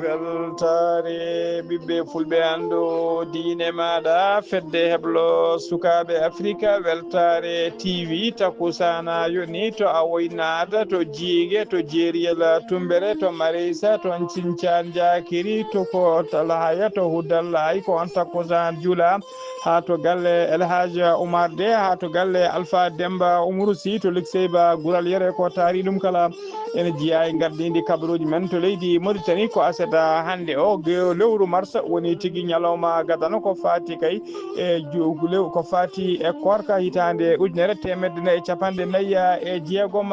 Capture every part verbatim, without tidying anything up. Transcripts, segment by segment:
Weltaare ɓiɓɓe fulɓe, anndu diine maaɗa, fedde heblo sukaaɓe Afrika, Weltaare T V, takkusaana yoni to Awoy Naada, to Jiige, to Jeeriyel Tumbere, to Mareysa, to Cincaan Jaakiri, to ko Talhaya, to Hudallahi, ko on takkusaan jula. Haa to galle El Hadj Oumar De, haa to galle Alpha Demba Oumourou Sy, to Likseyba Gural Yere, ko taari ɗum kala. Ene jeyaa e ngardiindi kabaruuji men to leydi Mauritanie, ko aset hannde o, ge-, lewru mars, woni tigi ñalawma gadano, ko faati kay e ju-, lew-, ko faati e koorka hitaande ujunere teemedde nayi e capanɗe nayi e jeegom.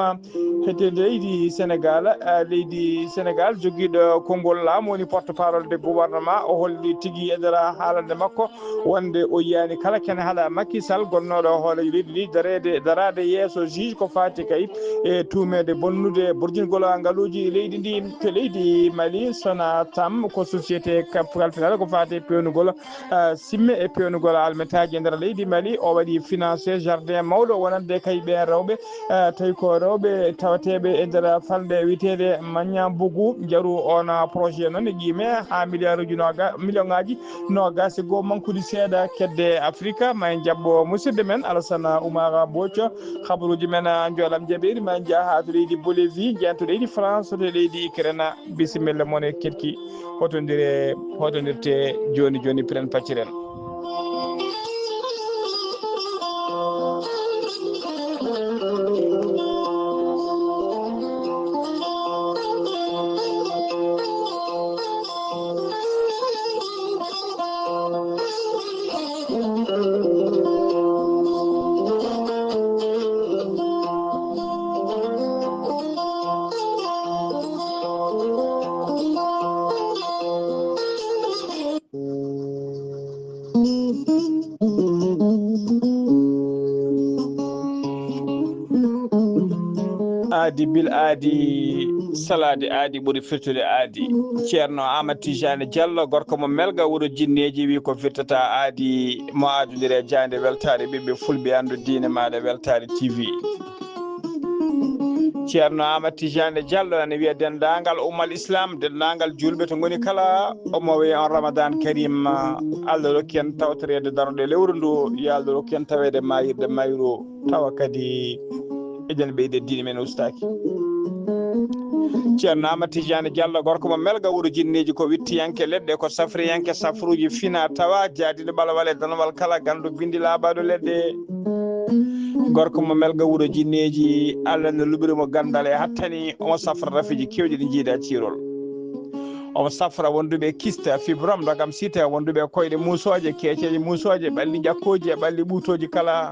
Hedde leydi Senegal, eh, leydi Senegal jogiiɗo konngol laamu, woni porte-parole de gouvernement, o holli tigi e nder haalande makko wonde o yiyaani kala kene haɗa Macky Sall, gonnooɗo hooreejo leydi ndi, dareede, daraade yeeso juge ko faati kay e tuumeede bonnude burjingol ngaluuji leydi ndi. To leydi Mali, Sonatam ko société kalfinaaɗo ko faati e peewnugol, eh, simme e peewnugol almetaaji e nder leydi Mali. O waɗi financé jardin mawɗo wonande kay ɓeen rewɓe, eh, tawi ko rewɓe tawateeɓe e nder falnde wiyeteende Magnambougou. Njaru on projet noon ne qiime haa miliyaaruuji nooga-, miliyoŋaaji noogaas e goo mankude seeɗa kedde Afrika. Ma en njaɓɓo musidɗo men Alassane Oumar Bothio. Habaruuji men, ah, njoolam jaɓeeri, ma en njah haa to leydi Bolivie, njeyen to leydi France, to leydi Ukraine. Bisimilla mon e keɗki. Hotondire, hotondirte jooni jooni, piren pacciren. Aadi bil aadi, salaade aadi ɓuri firtude aadi. Ceerno Aamadu Tijaani Jallo, gorko mo Melga, wuro Jinneeji, wi ko firtata aadi, mo adondiri e jaande weltaare ɓiɓɓe fulɓe, anndu diine maaɗa, Weltaare T V. Ceerno Aamadu Tijaani Jallo ene wiya denndaangal ummal Islam, denndaangal juulɓe to ngoni kala, omo wiya on Ramadan Karim, Allah rokki en tawtoreede darnde lewru ndu, yo Allah rokku en taweede maayirde mayru, tawa kadi eɗen ɓeyde diine men ustaaki. Ceerno Aamadu Tijaani Jallo, gorko mo Melga, wuro Jinneeji, ko wittiyanke leɗɗe, ko safriyanke safruuji fina tawa, jaadiiɗo ɓalwal e danwal kala, ganndo binndi laaɓaaɗo leɗɗe. Gorko mo Melga, wuro Jinneeji, Allah no luɓiri mo ganndal e hattani, omo safra rafiji keewɗi ɗi njiida ciirol. Omo safra wonduɓe kista, fibrom, ndogam sita, wonduɓe koyɗe muusooje, keeceeje muusooje, ɓalli ƴakkooji e ɓalli ɓuutooji kala.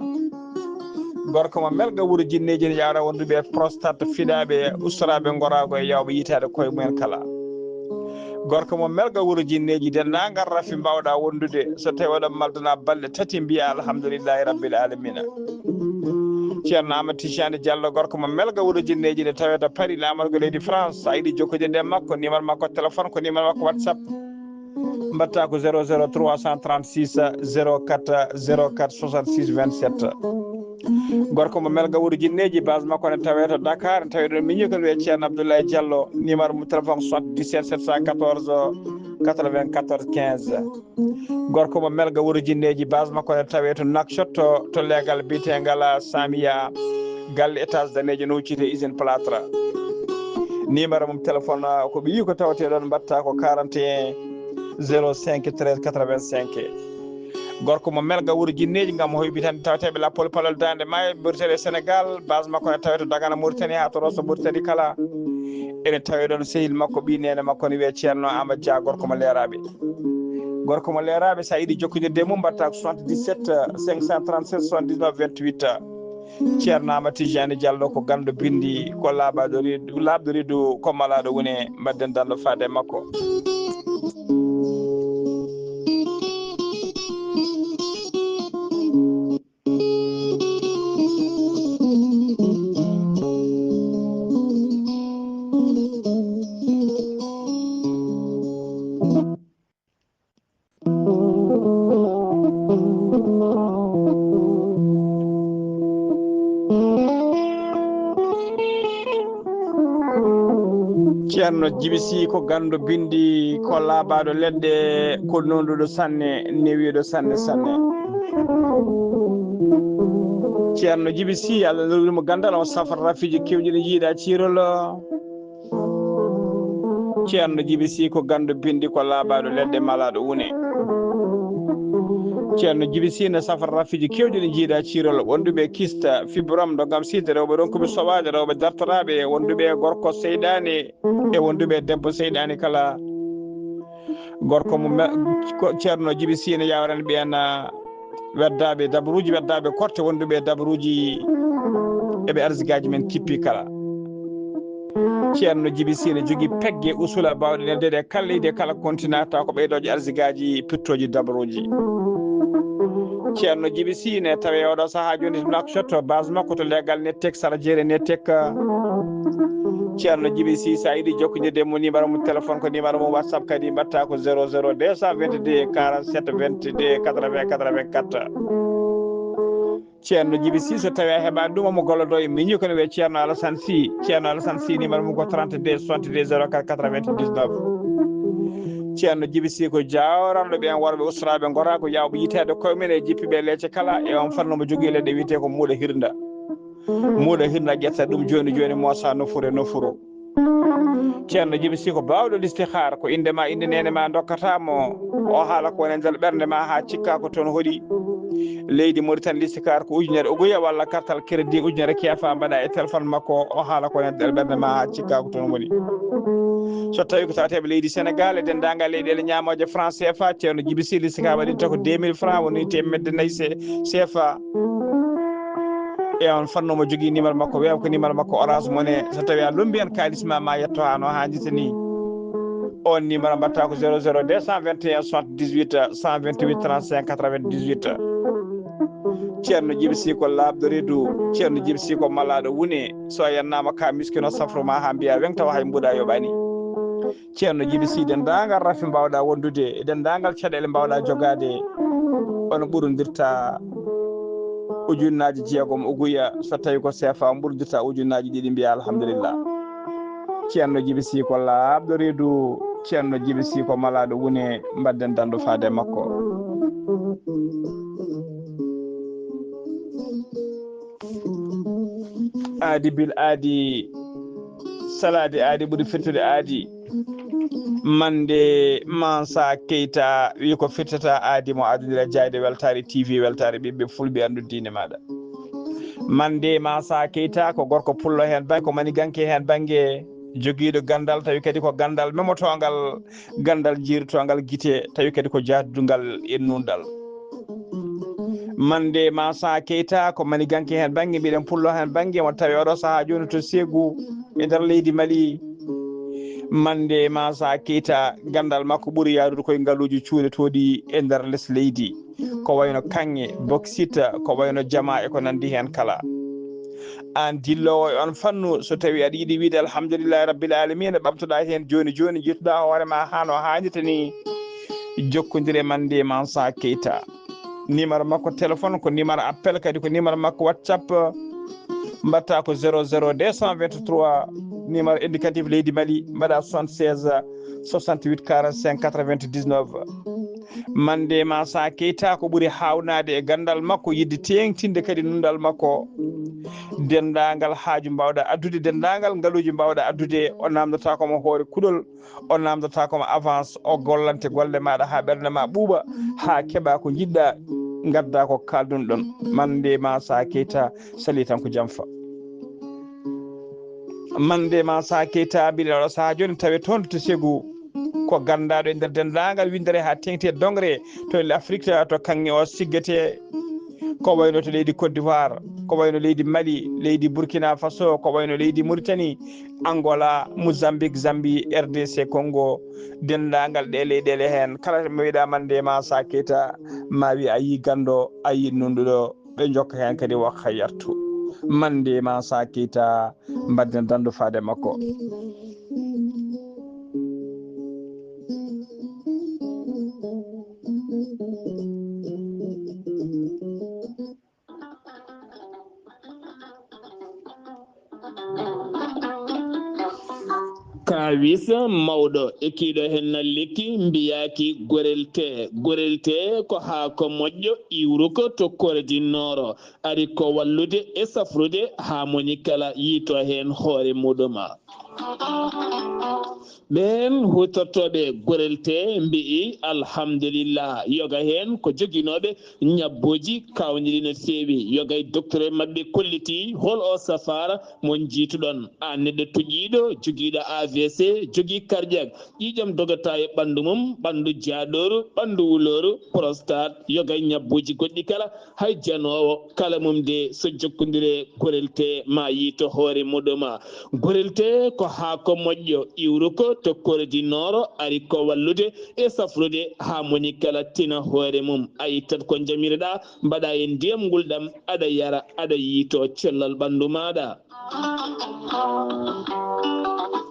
Gorko mo Melga, wuro Jinneeji, ne ƴaawra wonduɓe prostate, fiɗaaɓe, ustoraaɓe ngoraago e yaawɓe yitaade koye mumen kala. Gorko mo Melga, wuro Jinneeji, denndaangal rafi mbaawɗa wondude, so tawi oɗon maldana balɗe tati, mbiya alhamdulillahi rabbil alamina. Ceerno Aamadu Tijaani Jallo, gorko mo Melga, wuro Jinneeji, ne tawee to Paris, laamorgo leydi France. So a yiɗi jokkude e makko, numéro makko téléphone ko numéro makko WhatsApp. Mbaɗta ko zéro zéro trois cent trente-six zéro quatre zéro quatre soixante-six vingt-sept. Gorko mo Melga, wuro Jinneeji, base makko ne tawee to Dakar, ne tawee ɗon miñi ko wiyee Ceerno Abdoulaye Jallo, numéro mo téléphone soixante-dix-sept sept cent quatorze quatre-vingt-quatorze quinze. Gorko mo Melga, wuro Jinneeji, base makko ne tawee to Nouakchott, to, to leegal biyeteegal Samiya, galle étage daneejo no huccitee usine plâtre. Numéro mum téléphone, ah, ko ɓiyi ko tawetee ɗon, mbaɗta ko quarante et un zéro cinq treize quatre-vingt-cinq. Gorko mo Melga, wuro Jinneeji, ngam hoybitande tawateeɓe lappol palol Daande Maayo, Mauritanie e Sénégal. Base makko ne tawee to Dagana, Mauritanie, haa to Rosso, Mauritanie kala. Ene tawee ɗon sehil makko, ɓii neene makko ne wiyee Ceerno Aamadu Dia, gorko mo Leeraaɓe. Gorko mo Leeraaɓe, so a yiɗi jokkondirde e mum, mbaɗta ko soixante-dix-sept cinq cent trente-sept soixante-dix-neuf vingt-huit. Ceerno Amadou Tidiane Diallo ko ganndo binndi, ko laaɓaaɗo reedu, laaɓɗo reedu, ko malaaɗo woni, mbaɗden danndo faade e makko. Ceerno Jibi Sy ko ganndo binndi, ko laaɓaaɗo leɗɗe, ko nuunɗuɗo sanne, newiiɗo sanne sanne. Ceerno Jibi Sy, Allah newiri mo ganndal, o safrata rafiiji keewɗi ɗi njiiɗa ciirol. Ceerno Jibi Sy ko ganndo binndi, ko laaɓaaɗo leɗɗe, malaaɗo wune. Ceerno Jibi Sy ne safrata rafiiji keewɗi ɗi njiiɗa ciirol, wonduɓe e kista, fibrome, dogam sida, rewɓe ronkuɓe soɓaade, rewɓe dartoraaɓe, wonduɓe e gorko seyɗaane, e wonduɓe e debbo seyɗaane kala. Gorko mo me-, ko Ceerno Jibi Sy ne yawrani ɓeen, ah, weddaaɓe dabaruuji, weddaaɓe korte wonduɓe e dabaruuji, eɓe arsigaaji men kippi kala. Ceerno Jibi Sy ne jogii pegge usula baawɗe neldeede e kala leydi e kala continent, tawa ko ɓeydooje arsigaaji, pittooji dabaruuji. Ceerno Jibi Sy ne tawi e oɗo sahaa jooni to Nouakchott, base makko to leegal Netek, sara jeere Netek. Ceerno Jibi Sy, so a yiɗi jokkondirde mo, numéro mo téléphone ko numéro mo WhatsApp, kadi mbaɗta ko zéro zéro deux cent vingt-deux quarante-sept vingt-deux quatre-vingts quatre-vingt-quatre. Ceerno Jibi Sy, so tawi a heɓaani ɗum, omo gollodo e miñi, kono wiye Ceerno Alassane Sy. Ceerno Alassane Sy, numéro mum ko trente-deux soixante-deux zéro quatre quatre-vingt-dix-neuf. Ceerno Jibi Sy ko jawranɗo ɓeen worɓe usraaɓe ngora, ko yawɓe yiteede koye mum e jippiiɓe leece kala. E on fannu omo jogii leɗɗe wiyetee ko muuɗa hirnda. Muuɗa hirnda ƴetta ɗum jooni jooni, moosa nofuru e nofuru. Ceerno Jibi Sy ko baawɗo listihar, ko innde ma, innde neene ma ndokkata mo. O haala ko woni e nder ɓernde ma haa cikka ko toon hoɗi. Leydi Mauritanie, listihar ko ujunere uguya walla kartal crédit ujunere keefa mbaɗa e téléphone makko, o haala ko woni e nder ɓernde ma haa cikka ko toon woni. So tawi ko tawateeɓe leydi Sénégal e denndaangal leyɗeele ñaamooje franc C F A, Ceerno Jibi Sy listihar waɗinta ko deux mille francs, woni teemedde nayi C-, C F A. E on fannu omo jogii numéro makko, weewa ko numéro makko Orange Money. So tawi a lombi heen kaalis ma, ma yetto haa no haanirta ni. On numéro mbaɗta ko zéro zéro deux cent vingt et un soixante-dix-huit cent vingt-huit trente-cinq quatre-vingt-dix-huit. Ceerno Jibi Sy ko laaɓɗo reedu, Ceerno Jibi Sy ko malaaɗo wune. So a yennaama ka miskino safro ma haa mbiya weŋ tawa hay mbuuɗa yoɓaani. Ceerno Jibi Sy, denndaangal rafi mbaawɗa wondude, e denndaangal caɗeele mbaawɗa jogaade, on ɓurondirta ujunnaaji jeegom uguya, so tawi ko C F A, on ɓurondirta ujunnaaji ɗiɗi, mbiya alhamdulillah. Ceerno Jibi Sy ko laaɓɗo reedu, Ceerno Jibi Sy ko malaaɗo wune, mbaɗden danndo faade e makko. Aadi bil aadi, salaade aadi ɓuri firtude aadi. Mande Mansa Keita wi ko firtata aadi mo adunira jayde weltaare T V, weltaare ɓiɓɓe fulɓe anndu diine maɗa. Mande Mansa Keita ko gorko pullo heen bannge, ko maniganke heen bannge, jogiiɗo ganndal, tawi kadi ko ganndal memotongal, ganndal jiirtongal gite, tawi kadi ko jahdungal e nundal. Mande Mansa Keita ko maniganke heen bannge, mbiɗen pullo heen bannge, mo tawi oɗo sahaa jooni to Ségou e nder leydi Mali. Mande Mansa Keita, ganndal makko ɓuri yaarude koye ngaluuji cuuɗetooɗi e nder les leydi. Ko wayno kaŋŋe, boksit, ko wayno jama e ko nanndi heen kala. Aan dilloowo e on fannu, so tawi aɗa yiɗi wiide alhamdulillahi rabbil alamina, ɓamtoɗa heen jooni jooni, njettuɗa hoore ma haa no haanirta ni, jokkondir e Mande Mansa Keita. Numéro makko téléphone ko numéro appel, kadi ko numéro makko WhatsApp. Mbaɗta ko zéro zéro deux cent vingt-trois, numéro indicatif leydi Mali, mbaɗa soixante-seize soixante-huit quarante-cinq quatre-vingt-dix-neuf. Mande Mansa Keita ko ɓuri haawnaade e ganndal makko, yiɗde teeŋtinde kadi nundal makko. Denndaangal haaju mbaawɗa addude, denndaangal ngaluuji mbaawɗa addude, o naamndotaako mo hoore kuɗol, o naamndotaako mo avance, o gollante golle maaɗa haa ɓernde ma ɓuuɓa, haa keɓa ko njiɗɗa, ngadda ko kaaldun ɗon. Mande Mansa Keita, sali tan ko jam fa. Mande Mansa Keita, mbiɗa oɗo sahaa jooni tawe toon to Ségou. Ko ganndaaɗo e nder denndaangal winndere haa teeŋti e doŋre to L'Afrique, to kaŋŋe o siggete. Ko wayno to leydi Côte d'Ivoire, ko wayno leydi Mali, leydi Burkina Faso, ko wayno leydi Mauritanie, Angola, Mozambique, Zambie, R D C Congo, denndaangal ɗee leyɗeele heen. Kala mo wiɗaa Mandema Sakita, ma wi a yii ganndo, a yii nunɗuɗo, ɓe njokka heen kadi wakka yartu. Mandema Sakita, mbaɗden dandu faade makko. Kaawis mawɗo e kiiɗo heen na lekki mbiyaaki gorel tee. Gorel tee ko haako moƴƴo iwruko to Kordi Nooro. Ari ko wallude e safrude haa moni kala yiito heen hoore muɗum. Ɓeen huutortooɓe gorel tee mbi'i alhamdulillah, yoga heen ko joginooɓe ñabbuuji kaawniɗi no feewi, yoga e docteur maɓɓe kolliti hol o safaara mo njiituɗon. Aan neɗɗo tuƴiiɗo, jogiiɗo A V C, jogii cardiaque, ƴiiƴam dogata e ɓanndu mum, ɓanndu jaaɗooru, ɓanndu wulooru, prostate, yoga e ñabbuuji goɗɗi kala, hay janoowo kala mum de so jokkondire gorel tee ma yiito hoore muɗum. Gorel tee ko haako moƴƴo iwruko to Kordi Nooro, ari ko wallude e safrude haa moni kala tina hoore mum. A ittat ko njamireɗaa, mbaɗa e ndiyam ngulɗam, aɗa yara, aɗa yiito cellal ɓanndu maaɗa.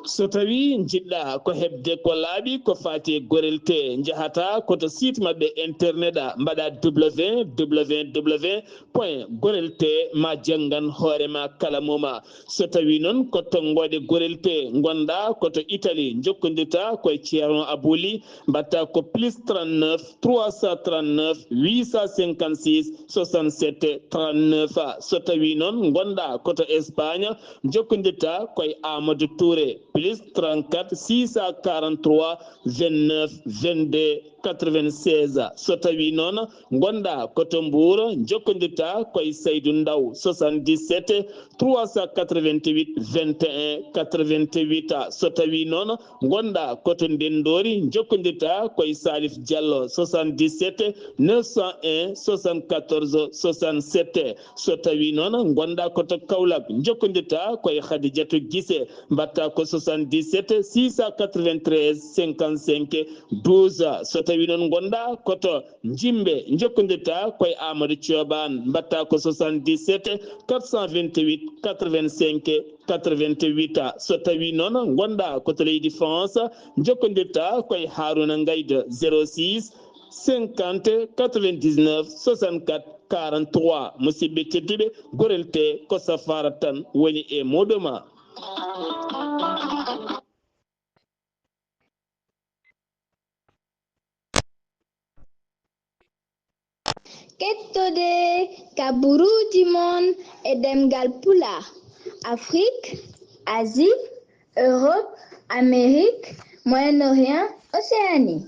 So tawi njiɗɗa ko heɓde ko laaɓi ko faati e gorel tee, njahata ko to site maɓɓe internet a, mbaɗa W W W point gorel tee ma janngan hoore ma kala moma. So tawi noon ko tonngoode gorel tee ngonɗa ko to Italie, njokkondirta koye Ceerno Abouli, mbaɗta ko plus trente-neuf trois cent trente-neuf huit cent cinquante-six soixante-sept trente-neuf. So tawi noon ngonɗa ko to Espagne, njokkondirta koye Amadou Touré, plus trente-quatre six cent quarante-trois vingt-neuf vingt-deux quatre-vingt-seize. So tawi noon ngonɗa ko to Mbour, njokkondirta koye Saydou Ndaw, soixante-dix-sept trois cent quatre-vingt-huit vingt et un quatre-vingt-huit. So tawi noon ngonɗa ko to Ndenndori, njokkondirta koye Salif Diallo, soixante-dix-sept neuf cent un soixante-quatorze soixante-sept. So tawi noon ngonɗa ko to Kaolack, njokkondirta koye Khadijatou Guissé, mbaɗta ko soixante-dix-sept six cent quatre-vingt-treize cinquante-cinq douze. So tawi noon ngonɗa ko to Njimbe, njokkondirta koye Amadou Thioban, mbaɗta ko soixante-dix-sept quatre cent vingt-huit quatre-vingt-cinq quatre-vingt-huit. So tawi noon ngonɗa ko to leydi France, njokkondirta koye Harouna Ngaïda, zéro six cinquante quatre-vingt-dix-neuf soixante-quatre quarante-trois. Musidɓe tedduɓe, gorel tee ko safaara tan woni e muɗum. Kettode kaburuuji mon e ɗemngal Pulaar, Afrik, Asie, Europe, Amérique, Moyen-Orient, Océanie.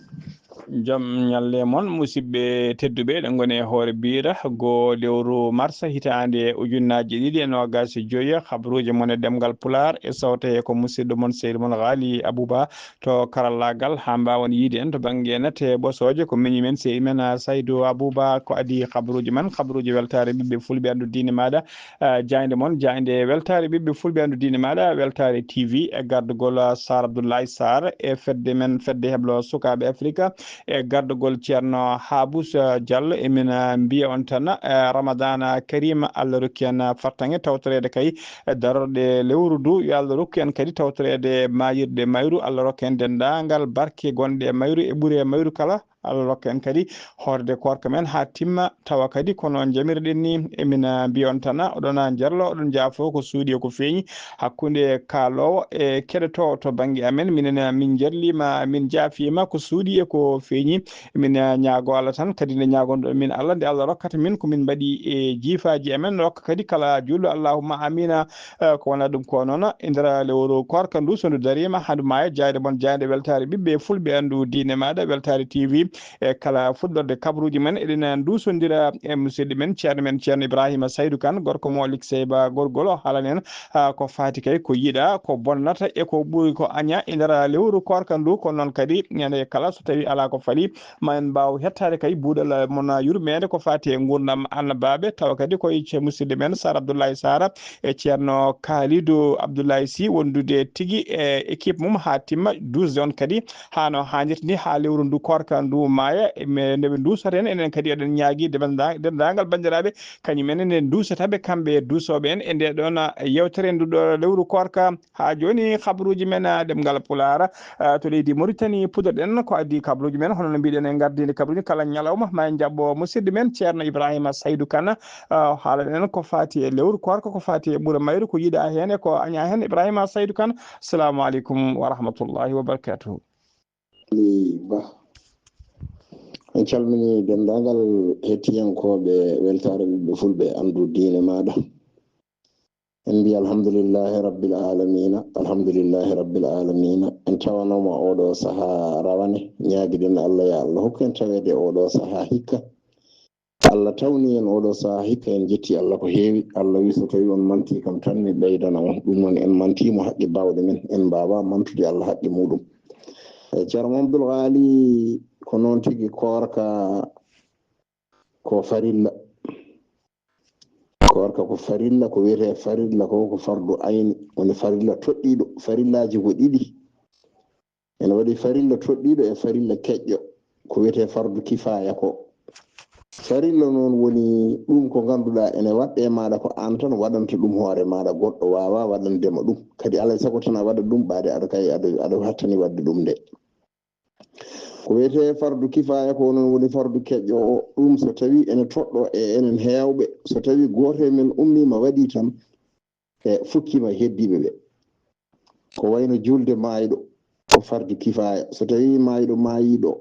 Jam ñalle mon, musidɓe tedduɓe, eɗen ngoni e hoore biira goo lewru mars hitaande ujunnaaji ɗiɗi e noogaas e joyi. Kabaruuji mon e ɗemngal Pulaar e sawte ko musidɗo mon, sehil mon Ghali Abouba to karallaagal, haa mbaawon yiide en to bannge nate ɓosooje. Ko miñi men, sehil men, ah, Saydou Abouba, ko adii kabaruuji men, kabaruuji weltaare ɓiɓɓe fulɓe, anndu diine maaɗa, ah, jaaynde mon, jaaynde weltaare ɓiɓɓe fulɓe, anndu diine maaɗa, weltaare T V, e gardugol, ah, Sar Abdoulaye Sarr, e fedde men, fedde heblo sukaaɓe Afrika, e gardugol Ceerno Habous, ah, Diallo. Emin, ah, mbiya on tan, ah, Ramadana Karima, Allah rokki en, ah, fartaŋŋe tawtoreede kay e darorɗe lewru ndu. Yo Allah rokku en kadi tawtoreede maayirɗe mayru. Allah rokka en denndaangal barke gonɗe e mayru e ɓure e mayru kala. Allah rokka en kadi hoorde koorka men haa timma, tawa kadi kono njamirɗen ni, emin, ah, mbiya on tan, oɗon, ah, njarlo, oɗon njaafo ko suuɗi e ko feeñi hakkunde kaaloowo e keɗotoowo to bannge amen. Minen, ah, min njarliima, min njaafiima ko suuɗi e ko feeñi. Min, ah, ñaago Allah tan, kadi nde ñaagonɗon min Allah, nde Allah rokkata min ko min mbaɗi e jiifaaji amen, rokka kadi kala juulɗo, allahumma amina. Eh, ko wona ɗum ko noon, e nder lewru koorka ndu, so ndu dariima, haa ndu maaya, jaayde mon, jaayde weltaare ɓiɓɓe fulɓe, anndu diine maaɗa, weltaare T V, E kala fuɗɗorde kabaruuji men, eɗen nduusondira e musidɗo men, ceerno men, ceerno Ibrahima Saydu Kan, gorko mo Likseyba Gorgol, o haalana en, ah, ko faati kay ko yiɗa, ko bonnata e ko ɓuri ko aña e nder lewru koorka ndu. Ko noon kadi ñande kala so tawi alaa ko fali, ma en mbaaw hettaade kay buuɗal mon yurmeende ko faati e nguurndam annabaaɓe, tawa kadi ko e ce-, musidɗo men Sar Abdoulaye Sara e ceerno Kalidou Abdoulaye Sy wondude tigi e équipe mum haa timma duusde on kadi haa no haanirta ni, haa lewru ndu koorka ndu maaya. E me-, nde ɓe nduusata en, enen kadi eɗen ñaagi debanda-, denndaangal banndiraaɓe, kañum en ene nduusataɓe kamɓe duusooɓe en e nde ɗoon yewtere ndu ɗo lewru koorka. Haa jooni kabaruuji men, ah, ɗemngal Pulaar, ah, to leydi Mauritanie puɗɗoɗen ko adii kabaruuji men, hono no mbiɗen e ngardiinde kabaruuji kala ñalawma, ma en njaɓɓo musidɗo men ceerno Ibrahima Saydu Kan, ah, haalana en ko faati e lewru koorka, ko faati e ɓura mayru, ko yiɗa heen e ko aña heen. Ibrahima Saydu Kan, salamu aleykum wa rahmatullahi wa barakatuhu. Ali Ba. En calmini denndaangal hettiyankooɓe Weltaare Ɓiɓɓe Fulɓe, Anndu Diine Maaɗa. En mbiya alhamdulillahi rabbil alamina, alhamdulillahi rabbil alamina. En tawanooma oɗo saha rawane, ñaagiɗen Allah, ya Allah hokku en taweede oɗo saha hikka. Allah tawni en oɗo saha hikka, en jetti Allah ko heewi. Allah wi so tawi on manti kam tan mi ɓeydana on. Ɗum noon en mantimo haqqe bawɗe men, en mbawa mantude Allah haqqe muɗum. E Ceerno Mamadou Ghali, ko noon tigi, koorka ko farilla. Koorka ko farilla, ko wiyetee farilla ko, ko fardu ayni, woni farilla toɗɗiiɗo. Farillaaji ko ɗiɗi. Ene waɗi farilla toɗɗiiɗo e farilla keƴƴo, ko wiyetee fardu kifaaya ko. Farilla noon woni ɗum ko ngannduɗaa ene waɗɗe maaɗa, ko aan tan waɗanta ɗum hoore maaɗa, goɗɗo waawaa waɗande ma ɗum. Kadi alaa e sago tan a waɗa ɗum, ɓaade aɗa kay, aɗa, aɗa hattani waɗde ɗum nde. Ko wiyetee fardu kifaaya ko noon woni fardu keƴƴo o, ɗum so tawii ene toɗɗo e enen heewɓe, so tawii gooto e men ummiima waɗii tan, e fukkiima heddiiɓe ɓe. Ko wayno juulde maayɗo, ko fardu kifaaya. So tawii maayɗo maayii ɗo,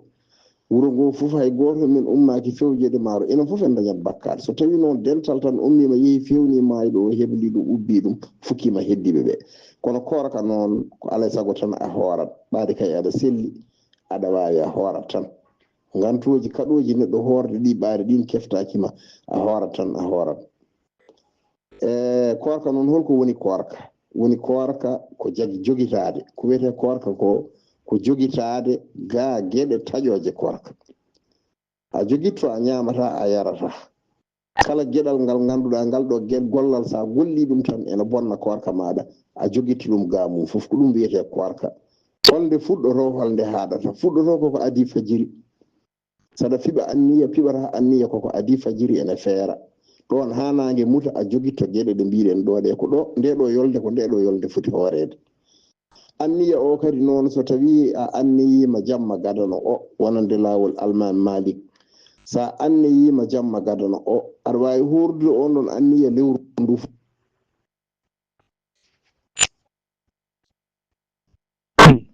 wuro ngoo fof hay gooto e men ummaaki fewjeede maaro, enen fof en dañat bakkaat. So tawii noon dental tan ummiima, yehi fewnii maayɗo o, heblii ɗum, ubbii ɗum, fukkiima heddiiɓe ɓe. Kono koorka noon, ko alaa e sago tan a hoorat. Ɓaade kay aɗa selli, aɗa waawi a hoorat tan. Ngantooji kaɗooji neɗɗo hoorde ɗi, ɓaade ɗiin keftaaki ma, a hoorat tan, a hoorat. E koorka noon, holko woni koorka? Woni koorka ko jag-, jogitaade. Ko wiyetee koorka ko, ko jogitaade gaa geɗe taƴooje koorka. A jogitto, a ñaamataa, a yarataa. Kala geɗal ngal ngannduɗaa ngal ɗo ge-, gollal, so a gollii ɗum tan ene bonna koorka maaɗa, a jogitto ɗum gaa mum fof. Ko ɗum wiyetee koorka. Holnde fuɗɗotoo, holnde haaɗata? Fuɗɗotoo ko ko adii fajiri. Saɗa fiɓa anniya, piɓata anniya koko adii fajiri ene feera. Ɗoon haa naange muta, a jogitto geɗe ɗe mbiɗen ɗo ɗe. Ko ɗo, nde ɗo yolnde, ko nde ɗo yolnde foti hooreede. Anniya o kadi noon, so tawii a anniyiima jamma gadano o, wonande laawol Almaami Maalik. So a anniyiima jamma gadano o, aɗa waawi hoordude oon ɗoon anniya lewru ndu fof.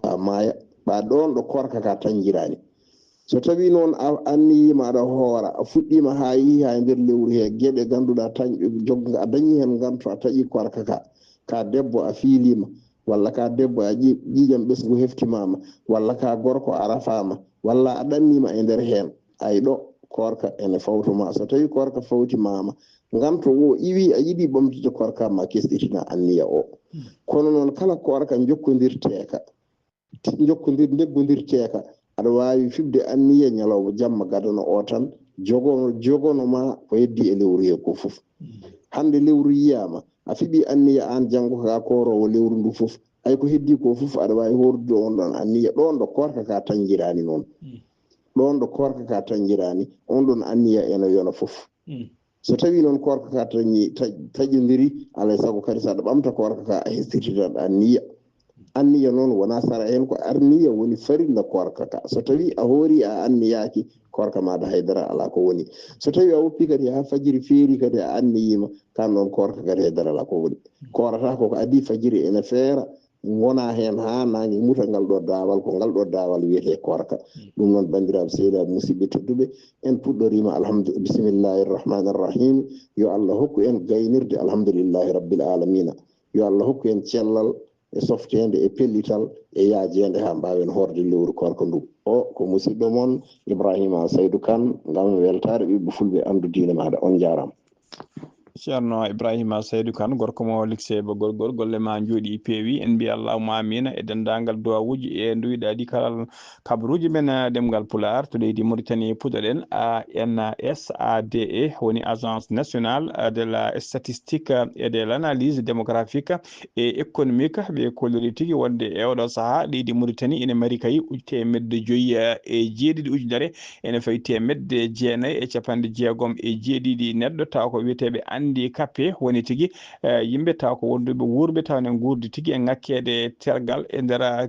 A maaya, ɓa ɗoon ɗo koorka ka tañjiraani. So tawii noon a anniyiima aɗa hoora, a fuɗɗiima haa yehi haa e nder lewru he, geɗe ngannduɗaa tañ-, jog-, a dañii heen nganto, a taƴii koorka ka, ka debbo a fiiliima, walla ka debbo a ƴi-, ƴiiƴam ɓesngu heftimaama, walla ka gorko a rafaama, walla a ɗanniima e nder heen, ay ɗo koorka ene fawto ma. So tawii koorka fawtimaama, nganto o iwi, a yiɗi ɓamtude koorka, ma kesɗitina anniya o. Kono noon kala koorka jokkondirteeka, ti-, jokkondir-, ndeggondirteeka, aɗa waawi fiɓde anniya ñalawma jamma gadano o tan, jogono, jogono ma ko heddii e lewru he ko fof. Hannde lewru yiyaama, a fiɓi anniya aan janngo ka kooroowo lewru ndu fof, ay ko heddii ko fof aɗa waawi hoordude oon ɗoon anniya ɗoon ɗo koorka ka tañjiraani noon. Ɗoon ɗo koorka ka tañjiraani, oon ɗoon anniya ene yona fof. So tawii noon koorka ka tañi-, ta-, taƴondiri, alaa e sago kadi so aɗa ɓamta koorka ka, a hesɗititaɗo anniya. Anniya noon wonaa sara heen, ko anniya woni farilla koorka ka. So tawii a hoori a anniyaaki, koorka maaɗa hay dara alaa ko woni. So tawii a woppii kadi haa fajiri feeri kadi a anniyiima, kaan noon koorka kadi hay dara alaa ko woni. Koorata ko ko adii fajiri ene feera, ngona heen haa naange muta ngal ɗo daawal, ko ngal ɗo daawal wiyetee koorka. Ɗum noon, banndiraaɓe sehilaɓe musidɓe tedduɓe, en puɗɗoriima alhamdu-, bisimillahi irrahmani irrahim. Yo Allah hokku en gaynirde alhamdulillahi rabbil alamina. Yo Allah hokku en cellal e softeende e pellital e yaajeende haa mbaawen hoorde lewru koorka ndu. O ko musidɗo mon Ibrahima Saydu Kan ngam weltaare ɓiɓɓe fulɓe anndu diine maaɗa. On njaaraama. Ceerno Ibrahima Saydu Kan, gorko mo liksee ba gorgol, golle ma njooɗi peewi, en mbiya allahumma amina e denndaangal duwawuuji e nduwiɗaaɗi kala kabaruuji men eh, ɗemngal pulaar to leydi Mauritanie puɗɗoɗen A N S A D E woni agence nationale eh, de la statistique eh, et de l'analyse démographique et économique. Ɓe kolliri tigi wonde e oɗo saha leydi Mauritanie ina mari kay uj- teemedde joyi eh, e jeeɗiɗi ujunere ene fayi teemedde jeenayi e capanɗe jeegom e jeeɗiɗi neɗɗo taw ko wiyeteeɓe handicapé woni tigi eh, yimɓe taw ko wonduɓe wuurɓe taw ne nguurdi tigi e ŋakkeede tergal e nder ah,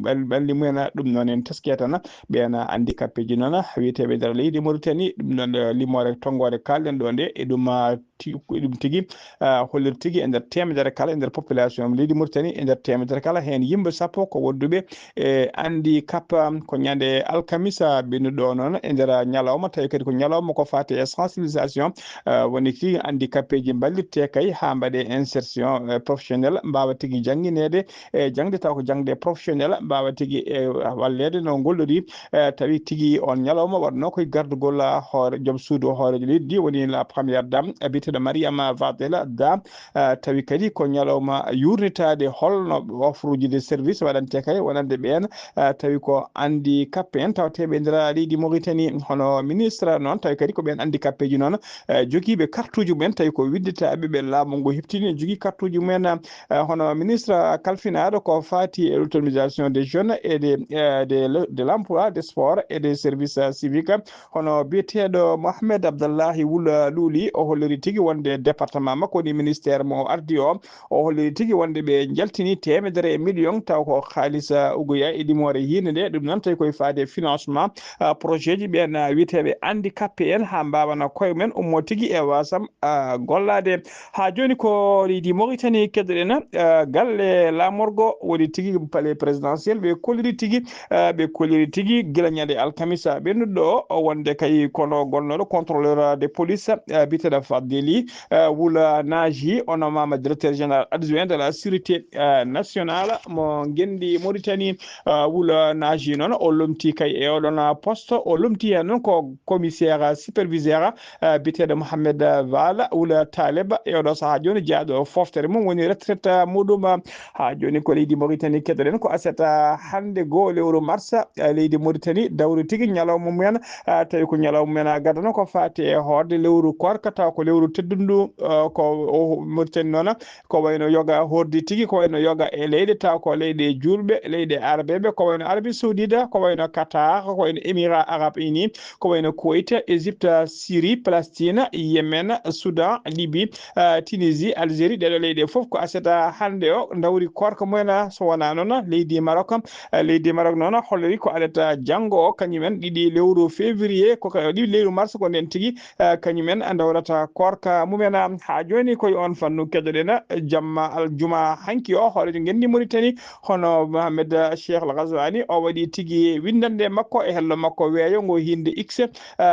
bal- balli mumen ah, ɗum noon en tesketana ɓen ah, handicapé ji noon ah, wiyeteeɓe nder leydi Mauritanie ɗum noon eh, limoore tonngoore kalɗen ɗo nde e ɗum ah, ti- ko ɗum tigi ah, hollir tigi e nder teemedere kala e nder population leydi Mauritanie e nder teemedere kala heen yimɓe sappo ko wonduɓe e handicapé ko ñande alkamisa ɓennuɗo noon e nder ñalawma tawi kadi ko ñalawma ko fati e sensibilisation eh, woni tigi handicapé ji mballitte kay haa mbaɗe insertion eh, professionnel mbawa tigi janngineede e jangde taw ko jangde professionnel mbawa tigi e walleede no ngollori eh, tawi tigi on ñalawma waɗno koye gardugol ah, hoore joom suudu hoorejo leydi woni la première dame eh, biyeteɗo Mariama Vadela Da eh, tawi kadi ko ñalawma yurnitaade holno offruji de service waɗante kay wonande ɓeen eh, tawi ko handicapé en tawteɓe e nder leydi Mauritanie hono ministre noon tawi kadi ko ɓeen handicapé ji noon eh, jogiiɓe kartuji mumen tawi ko widditaaɓe ɓe laamu ngu heɓtini jogii kartuji mumen eh, hono ministre kalfinaɗo ko fati e l'autonomisation des jeunes et de, eh, de, de l'emploi des sports et des services eh, civiques hono biyeteɗo Mohamed Abdallahi Wula Luuli o holliri tigi wonde département makko woni ministère mo ardi o o holliri tigi wonde ɓe jaltini teemedere e million taw ko haalis eh, ugoya e limoore yinde nde ɗum noon tawi koye faade financement eh, projet ji ɓen eh, wiyeteɓe handicapé en ha mbawana koye mumen ummo tigi e wasam ah, gollaade. Haa jooni ko leydi Mauritanie keddoɗen ah, galle laamorgo woni tigi palais présidentiel ɓe kolliri tigi ah, ɓe kolliri tigi gila ñande alkamisa ɓennuɗo o wonde kay kono gonnoɗo contrôleur de police ah, biteɗo Fadeli ah, Wula Naji ono mama directeur général adjoint de la sécurité ah, nationale mo ngendi Mauritanie ah, Wula Naji noon o lomti kay e oɗon ah, poste o lomti hen noon ko commissaire ah, superviseur ah, biyeteeɗo Mohamed Vala Wula Taleb e oɗo sahaa jooni jeyaaɗo foftere mum woni retraite muɗum. Haa jooni ko leydi Mauritanie keɗoɗen ko aset hannde goo lewru mars leydi Mauritanie dawri tigi ñalawma mumen tawi ko ñalawma mumen gadano ko faati e hoorde lewru koorka taw ko lewru teddundu ko Mauritanie noon ko wayno yoga hordi tigi ko wayno yoga e leyɗe taw ko leyɗe julɓe leyɗe arabeɓe ko wayno Arabie Saoudite ko wayno Qatar ko wayno Émirats Arabes Unis ko wayno Kuwait, Égypte, Syrie, Palestine, Yemen, Soudan, Libye, eh, Tunisie, Algérie, ɗeɗo leyɗe fof ko aset hannde o dawri koorka mumen so wona noon leydi Maroc. Eh, leydi Maroc noon holliri ko aset janngo o kañumen ɗiɗi lewru février ko ka- ɗiɗi lewru mars ko nden tigi eh, kañumen dawrata koorka mumen. Ha jooni koye on fannu keɗoɗen jamma aljuma hanki o hoorejo ngenndi Mauritanie hono Mohamed Cheikh Al Ghazouani o waɗi tigi winndannde makko e hello makko weeyo ngo hinnde X eh,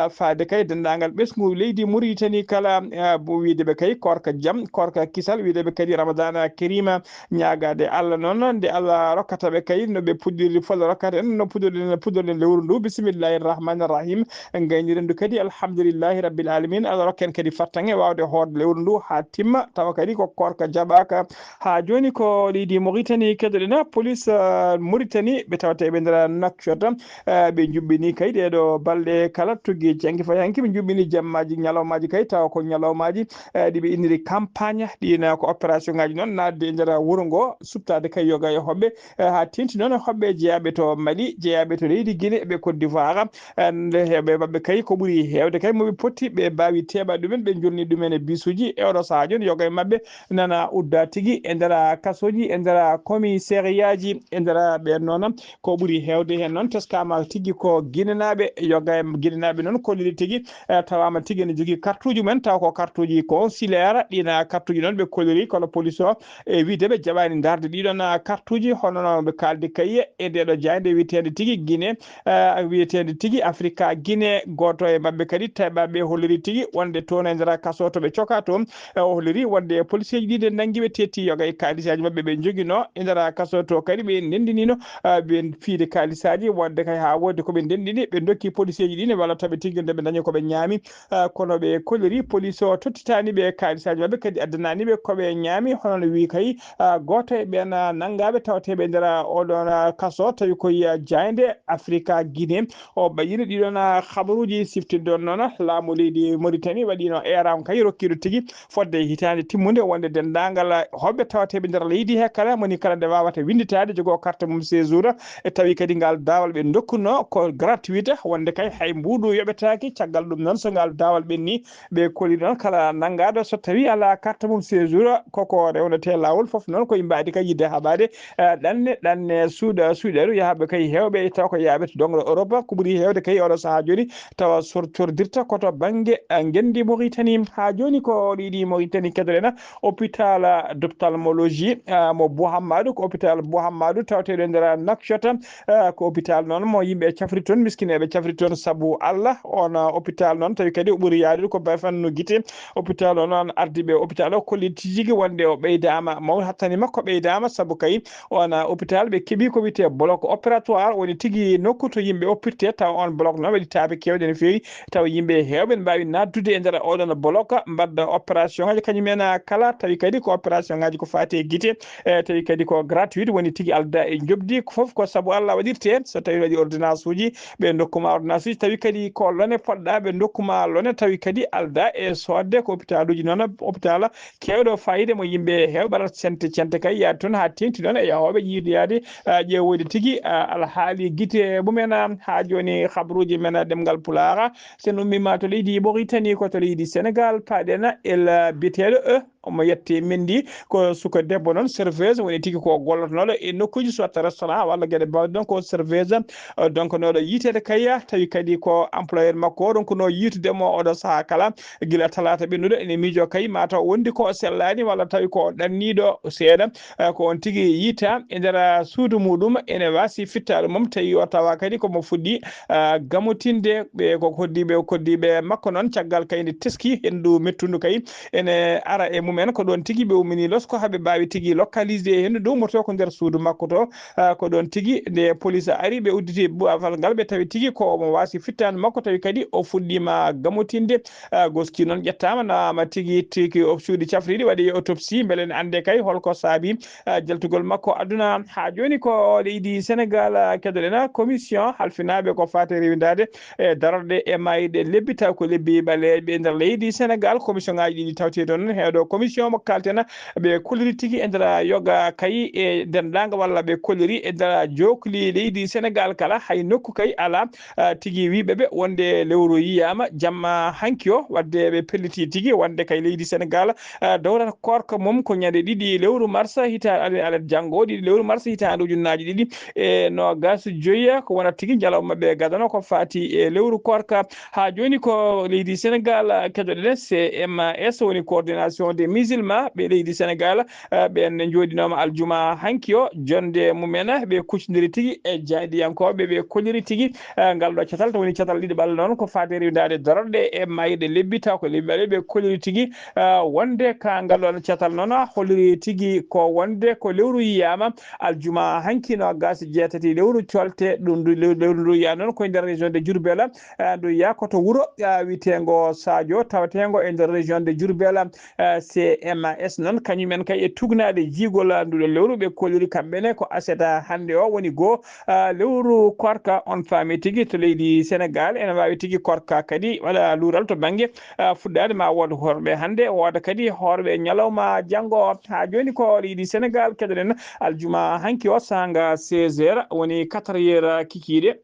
faade kay denndaangal ɓesngu leydi Mauritanie kala eh, bo wiide ɓe kay koorka jam koorka kisal wiide ɓe kadi Ramadana Karima ñaagaade Allah noon nde Allah rokkata ɓe kay no ɓe puɗɗiri fol rokkata en no puɗɗorɗen puɗɗorɗen lewru ndu bisimillahi rahmani rahim en gayniren ndu kadi alhamdulillahi rabbil alamin Allah rokka en kadi fattange waawde hoorde lewru ndu haa timma tawa kadi ko koorka jaɓaaka. Haa jooni ko leydi Mauritanie keɗoɗen police eh, Mauritanie ɓe tawata eɓe nder Nouakchott eh, ɓe njuɓɓini kay ɗeɗo balɗe kala tuggi janngi fayi hanki ɓe njuɓɓini jammaaji ñalawmaaji kay tawa ko ñalawmaaji eh, ɗi ɓe inniri campagne ɗina ko opération ngaji noon naatde e nder wuro ngo suɓtaade kay yoga e hoɓɓe eh, haa tenti noon e hoɓɓe jeyaaɓe to Mali jeyaaɓe to leydi Guinée ɓe Côte d'Ivoire eh, nde heewɓe maɓɓe kay ko ɓuri heewde kay moɓe potti ɓe mbaawi teeɓa ɗumen ɓe jolni ɗumen e bisuji e oɗo sahaa jooni yoga e maɓɓe nana udda tigi e nder kasooji e nder commissariaji e nder ɓen noon ko ɓuri heewde heen noon teskama tigi ko guinenaɓe yoga e guinenaɓe noon kolliri tigi eh, tawama tigi ene jogii kartuji mumen taw ko kartuji consulaire ɗina kartuji noon ɓe kolliri kono police o e wiide ɓe jaɓani darde ɗiɗon ah, kartuji hono no ɓe kaldi kaye e ndeɗo jayde wiyetede tigi guine ah, wiyetede tigi africa guine goto e mabɓe kadi tawi ɓe holliri tigi wonde toon e nder Soto ɓe coka toon, eh, o holliri wonde policeeji ɗiɗi nanngi ɓe, tetti yoga e kaalisaaji maɓɓe ɓe njoginoo e nder kaso to. Kadi ɓe ndenndiniino, eh, ɓe fiide kaalisaaji, wonde kay haa woodi ko ɓe ndenndini, ɓe ndokki policeeji ɗi ne walla taɓe tigi nde ɓe ndañi ko ɓe ñaami. Eh, kono ɓe kolliri police o tottitaani ɓe kaalisaaji maɓɓe, kadi addanaani ɓe ko ɓe ñaami. Hono no wii kay, eh, gooto e ɓeen, eh, nanngaaɓe tawateeɓe e nder, eh, oɗon, eh, kaso, tawi ko, eh, jaaynde Afrika Guinée. O ɓayyini ɗiɗon, ah, habaruuji siftirde on noon. Laamu leydi Mauritanie waɗiino eeran kay rokkiiɗo tigi fodde hitaande timmunde wonde denndaangal hoɓɓe tawateeɓe nder leydi he kala moni kala nde waawata winnditaade jogoo carte mum séjour. E tawi kadi ngal daawal ɓe ndokkuno ko gratuite, wonde kay hay mbuuɗu yoɓetaaki. Caggal ɗum noon, so ngal daawal ɓenni, ɓe koli noon kala nanngaaɗo so tawi alaa carte mum séjour, koko rewnetee laawol fof noon ko yimbaade kay yidde haɓaade, eh, ɗanne, ɗanne suuɗa, suuɗeeru yahaaɓe kay heewɓe tawa ko yaaɓe to doŋre Europe. Ko ɓuri heewde kay oɗo sahaa jooni tawa sortordirta ko to bannge, eh, ngenndi Mauritanie. Haa jooni ko ɗiɗi Mauritanie kedoɗen hôpital d'ophtalmologie, eh, mo Bouhamadou, ko hôpital Bouhamadou tawateeɗo e nder Nouakchott. Eh, ko hôpital noon mo yimɓe cafri toon, miskineeɓe cafri toon sabu Allah. On, eh, hôpital noon tawi kadi o ɓuri yaadude ko ba fannu gite. Hôpital o noon ardiiɓe hôpital o kolli tigi wonde o ɓeydaama, maw hattani makko ɓeydaama sabu kay on, ah, hôpital ɓe keɓi ko wiyetee bloc opératoire, woni tigi nokku to yimɓe oppirte, tawa on bloc noon waɗi taaɓe keewɗe no feewi, tawa yimɓe heewɓe ne mbaawi naatdude e nder oɗon bloc, mbaɗa opération ngaji kañum en, ah, kala, tawi kadi ko opération ngaji ko faati e gite, e tawi kadi ko gratuit, woni tigi alda e njoɓdi, ko fof ko sabu Allah waɗirte. So tawi waɗi ordonnance uji, ɓe ndokkuma ordonnance uji, tawi kadi ko lone poɗɗa, ɓe ndokkuma lone, tawi kadi alda e soodde. Ko hôpital uji noon, hôpital keewɗo fayida mo yimɓe heewɓe mbaɗata cente cente kay yaade toon haa teeŋti noon e yahooɓe yiidoyaade, ah, ƴeewoyde tigi, ah, alhaali gite mumen. Haa jooni habaruuji men ɗemngal Pulaar, so en ummiima to leydi Mauritanie, ko to leydi Sénégal, paaɗen e la biyeteeɗo, eh, omo yette Mendy, ko suka debbo noon, serveuse, woni tigi ko gollotonooɗo e nokkuuji soit restaurant walla geɗe baawɗe ɗon, ko serveuse, eh, donkanooɗo yiiteede kay, tawi kadi ko employeur makko o ronkunoo yiitude mo oɗo sahaa kala. Gila talaata ɓennuɗo ene miijo kay mataw wondi ko o sellaani walla tawi ko o ɗanniiɗo seeɗa. Eh, ko on tigi yiita e nder, ah, suudu muɗum ene waasi fittaɗo mum tawi o tawa kadi ko mo fuɗɗi, ah, gamotinde ɓe ko koddiiɓe, koddiiɓe makko noon caggal kay nde teski henndu mettundu kay ene ara e mumen. Ko ɗoon tigi ɓe ummini losko haa ɓe mbaawi tigi localisé henndu dow moto ko nder suudu makko to. Ah, ko ɗoon tigi nde police ari ɓe udditi buwafal ngal ɓe tawi tigi ko omo waasi fittaandu makko tawi kadi o fuɗɗiima gamotinde. Ah, goski noon ƴettaama, nawaama tigi tigi o suuɗi cafriɗi, waɗi autopsie, mbele ne annde kay holko saabi, ah, jaltugol makko aduna. Haa jooni ko leydi Sénégal, ah, kedoɗen commission halfinaaɓe ko faati rewindaade e darorɗe e maayde lebbi, taw ko lebbi ɓaleeɓe e nder leydi Sénégal. Commission ngaji ɗiɗi tawti toon, heeɗo commission mo kalten ɓe kolliri tigi e nder yoga kay e denndaangal walla ɓe kolliri e nder jokli leydi Sénégal kala, hay nokku kay alaa, ah, tigi wiiɓe ɓe wonde lewru yiyaama jamma hanki o, wadde ɓe pelliti tigi wonde kay leydi Sénégal, ah, dowrata koorka mum ko ñande ɗiɗi lewru mars hita-, alet, alet janngo, ɗiɗi lewru mars hitaande ujunnaaji ɗiɗi e noogas joyi, ko wonata tigi ñalawma ɓe gadano ko faati e lewru koorka. Haa jooni ko leydi Sénégal, ah, kedoɗen C M S, woni coordination des musulmans ɓe leydi Sénégal, ah, ɓen ne njooɗinooma aljuma hanki o, jonde mumen, ɓe kuccondiri tigi e jayɗiyankooɓe, ɓe kolliri tigi, ah, ngal ɗo catal, to woni catal ɗiɗi ɓalla noon, ko faati rewindaade darorɗe e maayde lebbi, taw ko lebbi ɓaleeɓe, ɓe kolliri tigi, ah, wonde ka ngal ɗo catal noon, ah, holliri tigi ko wonde ko lewru yiyaama, aljuma hanki noogas e jeetati lewru colte, ɗum ndu lew-, lewru ndu yiyaa noon ko e nder région de Diourbel, ah, ndu yiyaa ko to wuro, ah, wiyeteengo Sadio, taweteengo e nder région de Diourbel. Ah, C M S noon, kañum en kay e tugnaade jiigol, ah, nduɗo lewru, ɓe kolliri kamɓe ne ko aset, ah, hannde o woni goo, ah, lewru koorka. On faami tigi to leydi Sénégal ene waawi tigi koorka kadi waɗa luural to bannge, ah, fuɗɗaade ma wood horɓe hannde, wooda kadi horɓe ñalawma janngo. Haa jooni ko leydi Sénégal keɗoɗen aljuma hanki o saanga seize heures, woni quatre heures kikiiɗe.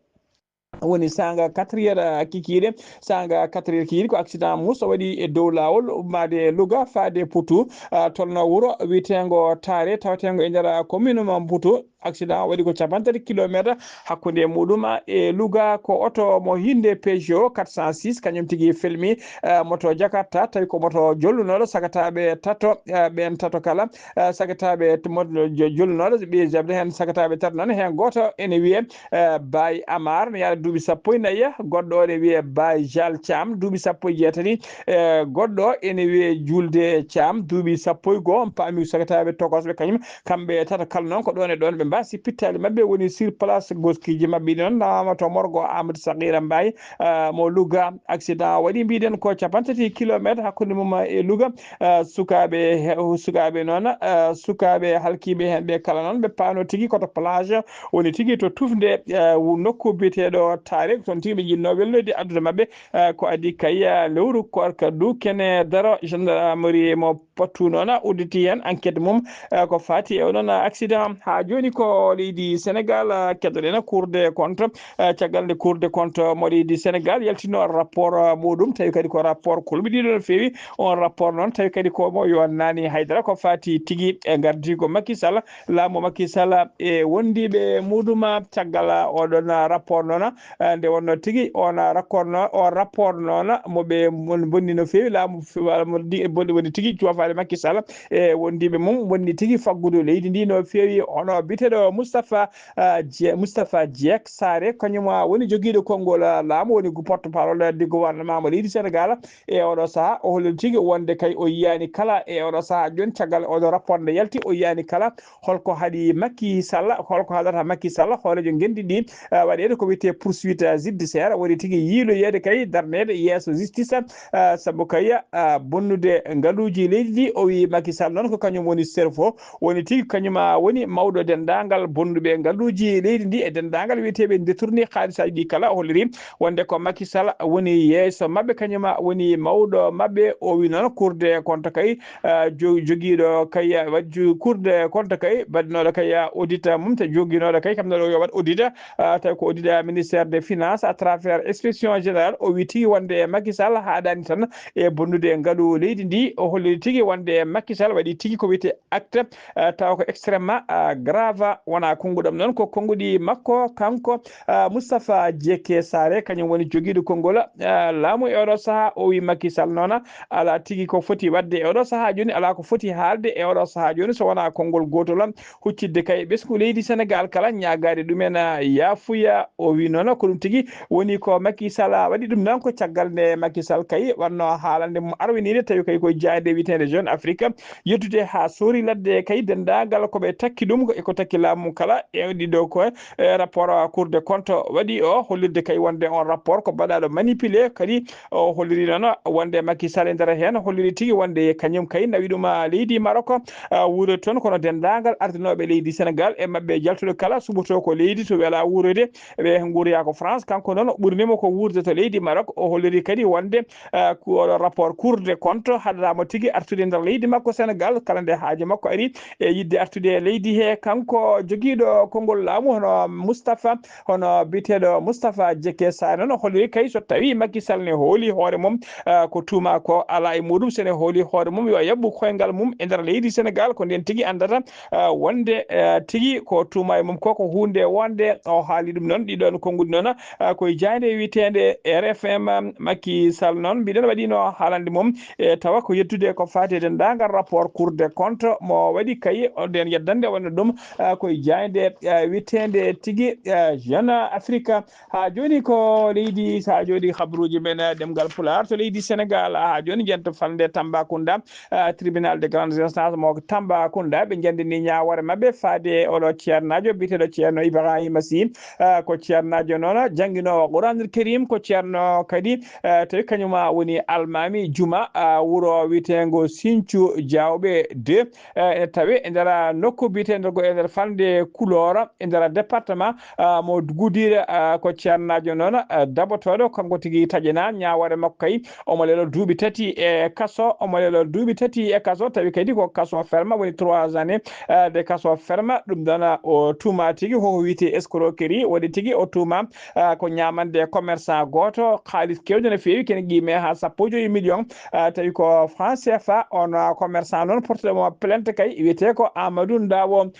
Woni saanga quatre heures, ah, kikiiɗe, saanga quatre heures kikiiɗe ko accident muso waɗi e dow laawol ummaade Louga faade Potou, ah, tolno wuro wiyeteengo Taare taweteengo e nder, ah, commune mo Potou. Accident o waɗi ko cappanɗe tati kilometer hakkunde muɗum e Louga. Ko oto mo hinde Peugeot quatre cent six, kañum tigi felmi, eh, moto Jakarta, tawi ko moto jollunooɗo sakataaɓe tato, eh, ɓeen tato kala, eh, sakataaɓe t-, moto jo-, jollunooɗo, ɓe jaɓde heen sakataaɓe tato noon, heen gooto ene wiyee, eh, Baye Amar, ne yaada Duuɓi sappo e nayi, goɗɗo o ne wiyee Baye Jal Thiam, duuɓi sappo e jeetati. E goɗɗo ene wiyee Julde Thiam, duuɓi sappo e goo. On paami sakataaɓe tokosɓe kañum, kamɓe tata kala noon ko ɗoon e ɗoon ɓe mbaasi pittaali maɓɓe woni sur place, goskiiji maɓɓe ɗi noon nawama to morgo Amadou Sagira Mbaye, ah, mo Louga. Accident waɗi, mbiɗen ko cappanɗe tati kilometre hakkunde mum e Louga. Ah, sukaaɓe he-, sukaaɓe noon, ah, sukaaɓe halkiiɓe heen ɓe kala noon ɓe paano tigi ko to plage woni tigi to tufnde, eh, wu-, nokku biyeteeɗo Tarik. Toon tigi ɓe njiɗnoo welnoyde addude maɓɓe, eh, ko adii kay, eh, lewru koorka du kene daro gendarmerie mo Potou noon udditi heen enquête mum, eh, ko faati e onon accident. Haa jooni ko leydi Sénégal, eh, keddoɗen Cour des comptes, eh, caggal nde Cour des comptes mo leydi Sénégal yaltino rapport, eh, muɗum, tawi kadi ko rapport kolɓe ɗiɗo no feewi. On rapport noon tawi kadi ko mo yonnaani haydara ko faati tigi e ngardiigo Macky Sall, laamu Macky Sall e wondiiɓe muɗum. Caggal oɗon rapport noon, eh, nde wonno tigi on rapport noon, o rapport noon mo ɓe mon bonni no feewi, laamu f-, mo di-, bonni woni tigi coofaali Macky Sall e wondiiɓe mum bonni tigi faggudu leydi ndi no feewi. Hono biyeteeɗo Moustapha, ah, Jie-, Moustapha Diek Sare, kañum woni jogiiɗo konngol, ah, laamu, woni gu-, porte-parole du gouvernement mo leydi Sénégal. E oɗo sahaa o holliri tigi wonde kay o yiyaani kala, e oɗo sahaa jooni caggal oɗo rapport nde yalti o yiyaani kala holko haɗi Macky Sall, holko haɗata Macky Sall, hooreejo ngenndi ndi, eh, waɗeede ko wiyetee poursuite judiciaire, woni tigi yiiloyeede kay darneede yeeso justice, eh, sabu kay, eh, bonnude ngaluuji leydi ndi. O wiyi Macky Sall noon ko kañum woni cerveau, woni tigi kañum woni mawɗo denndaangal bonnuɓe ngaluuji leydi ndi e denndaangal wiyeteeɓe détourné haalisaaji ɗi kala. O holliri wonde ko Macky Sall woni yeeso maɓɓe, kañum woni mawɗo maɓɓe. O wi noon Cour des comptes kay, ah, jo-, jogiiɗo kay, ah, waɗ-, ju-, Cour des comptes kay baɗnooɗo kay, ah, audit mum, te joginooɗo kay kam ɗo yo waɗ audit, ah, tawi ko audit, ah, ministère des finances à travers inspection générale. O wi tigi wonde Macky Sall haaɗaani tan e bonnude ngalu leydi ndi. O holliri tigi wonde Macky Sall waɗi tigi ko wiyetee acte, eh, tawa ko extrêmement, eh, grave, wona konnguɗam noon, ko konnguɗi makko kanko, eh, Moustapha Dieke Sare, kañum woni jogiiɗo konngol, eh, laamu e oɗo sahaa. O wi Macky Sall noon alaa tigi ko foti waɗde e oɗo sahaa jooni, alaa ko foti haalde e oɗo sahaa jooni so wonaa konngol gootol, huccitde kay ɓesngu leydi Sénégal kala, ñaagaade ɗumen, eh, yaafuya. O wi noon ko ɗum tigi woni ko Macky Sall waɗi ɗum noon ko caggal nde Macky Sall kay wanno haalande mum arwiniide tawi kay ko jaaynde wiyeteende Jeune Afrique yettude haa soori ladde kay denndaangal ko ɓe takki ɗum e ko takki laamu kala e ɗiɗo ko, e, rapport Cour des comptes waɗi o hollirde kay wonde on rapport ko baɗaaɗo manipulé. Kadi o holliri noon wonde Macky Sall e nder heen holliri tigi wonde kañum kay nawi ɗum, a, leydi Maroc, a, wuurde toon, kono denndaangal ardinooɓe leydi Sénégal e maɓɓe jaltuɗo kala suɓoto ko leydi to wela wuuroyde ɓe nguuroya ko France. Kanko noon o ɓurnimo ko wuurde to leydi Maroc. O holliri kadi wonde, eh, ko oɗo rapport Cour des comptes haɗanaama tigi artude e nder leydi makko Sénégal, kala nde haaju makko ari e yiɗde artude e leydi he. Kanko jogiiɗo konngol laamu hono Moustapha, hono biyeteeɗo Moustapha Dieke Sare noon o holliri kay so tawi Macky Sall ne hooli hoore mum, eh, ko tuuma ko alaa e muɗum, so ne hooli hoore mum yo yaɓɓu koyngal mum e nder leydi Sénégal, ko ndeen tigi anndata ah, wonde, ah, tigi ko tuuma e mum ko, ko huunde wonde. O haali ɗum noon, ɗiɗon konnguɗi noon, ah, koye jaaynde wiyeteende R F M, ah, Macky Sall noon, mbiɗen waɗino haalande mum, e tawa ko yettude ko faati e denndaangal rapport Cour des comptes mo waɗi kay, o nden yeddande wonno ɗum, ah, koye jaaynde, ah, wiyeteende tigi, ah, Jeune Afrique. Haa jooni ko leydi, so haa jooni habruuji men, eh, ɗemngal Pulaar to leydi Senegaal. Haa jooni njetten falnde Tambacounda, eh, tribunal de grande instance mo Tambacounda. Ɓe njanndini ñaawoore maɓɓe faade e oɗo ceernaajo biyeteeɗo Ceerno Ibrahima Sy. Eh, ko ceernaajo noon jannginoowo Quraanul Kariim, ko ceerno kadi, eh, tawi kañum woni almaami juma, eh, wuro wiyeteengo Sinthiou Diaobé deux. Eh, ene tawee e nder nokku biyeteeɗo ko e nder falnde Kulor, e nder département, ah, mo Goudiry, ah, ko ceernaajo noon, ah, dabotooɗo, kanko tigi taƴanaa ñaawoore makko kay. Omo leloo duuɓi tati e kaso, omo leloo duuɓi tati e kaso, tawi kadi ko kaso ferme, woni trois années, ah, de kaso ferme. Ɗum ɗoon, ah, o tuumaa tigi ko ko wiyetee escroquerie, waɗi tigi o tuumaa, ah, ko ñaamande commerçant gooto, kaalis keewɗo no feewi, kene qiimee haa sappo e joy million, ah, tawi ko franc C F A on commerçant noon portuɗo mo plainte kay wiyetee ko Amadou Ndawo.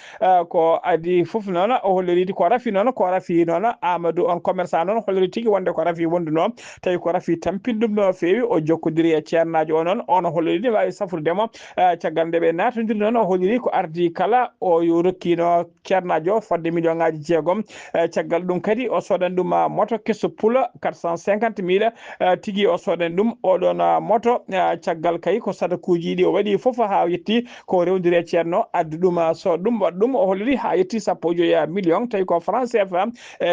Ko adi fof noon o holliri ko rafi noon, ko rafi noon Amadou on commerçant noon holliri tigi wonde ko rafi wondunoo, tawi ko rafi tampini ɗum no feewi. O jokkodiri e ceernaajo o noon, on holliri ne waawi safrude mo. Caggal nde ɓe naatondiri noon, o holliri ko ardi kala o rokkino ceernaajo fodde million ngaaji jeegom. Caggal ɗum kadi o soodani ɗum moto keso pula quatre cent cinquante mille. Tigi o soodani ɗum oɗon moto. Caggal kay ko sadakuuji ɗi o waɗi fof haa yetti ko rewndiri e ceerno addu ɗum, sooda ɗum, waɗa ɗum. O holliri haa yetti sappo e joyi million, tawi ko franc C F A.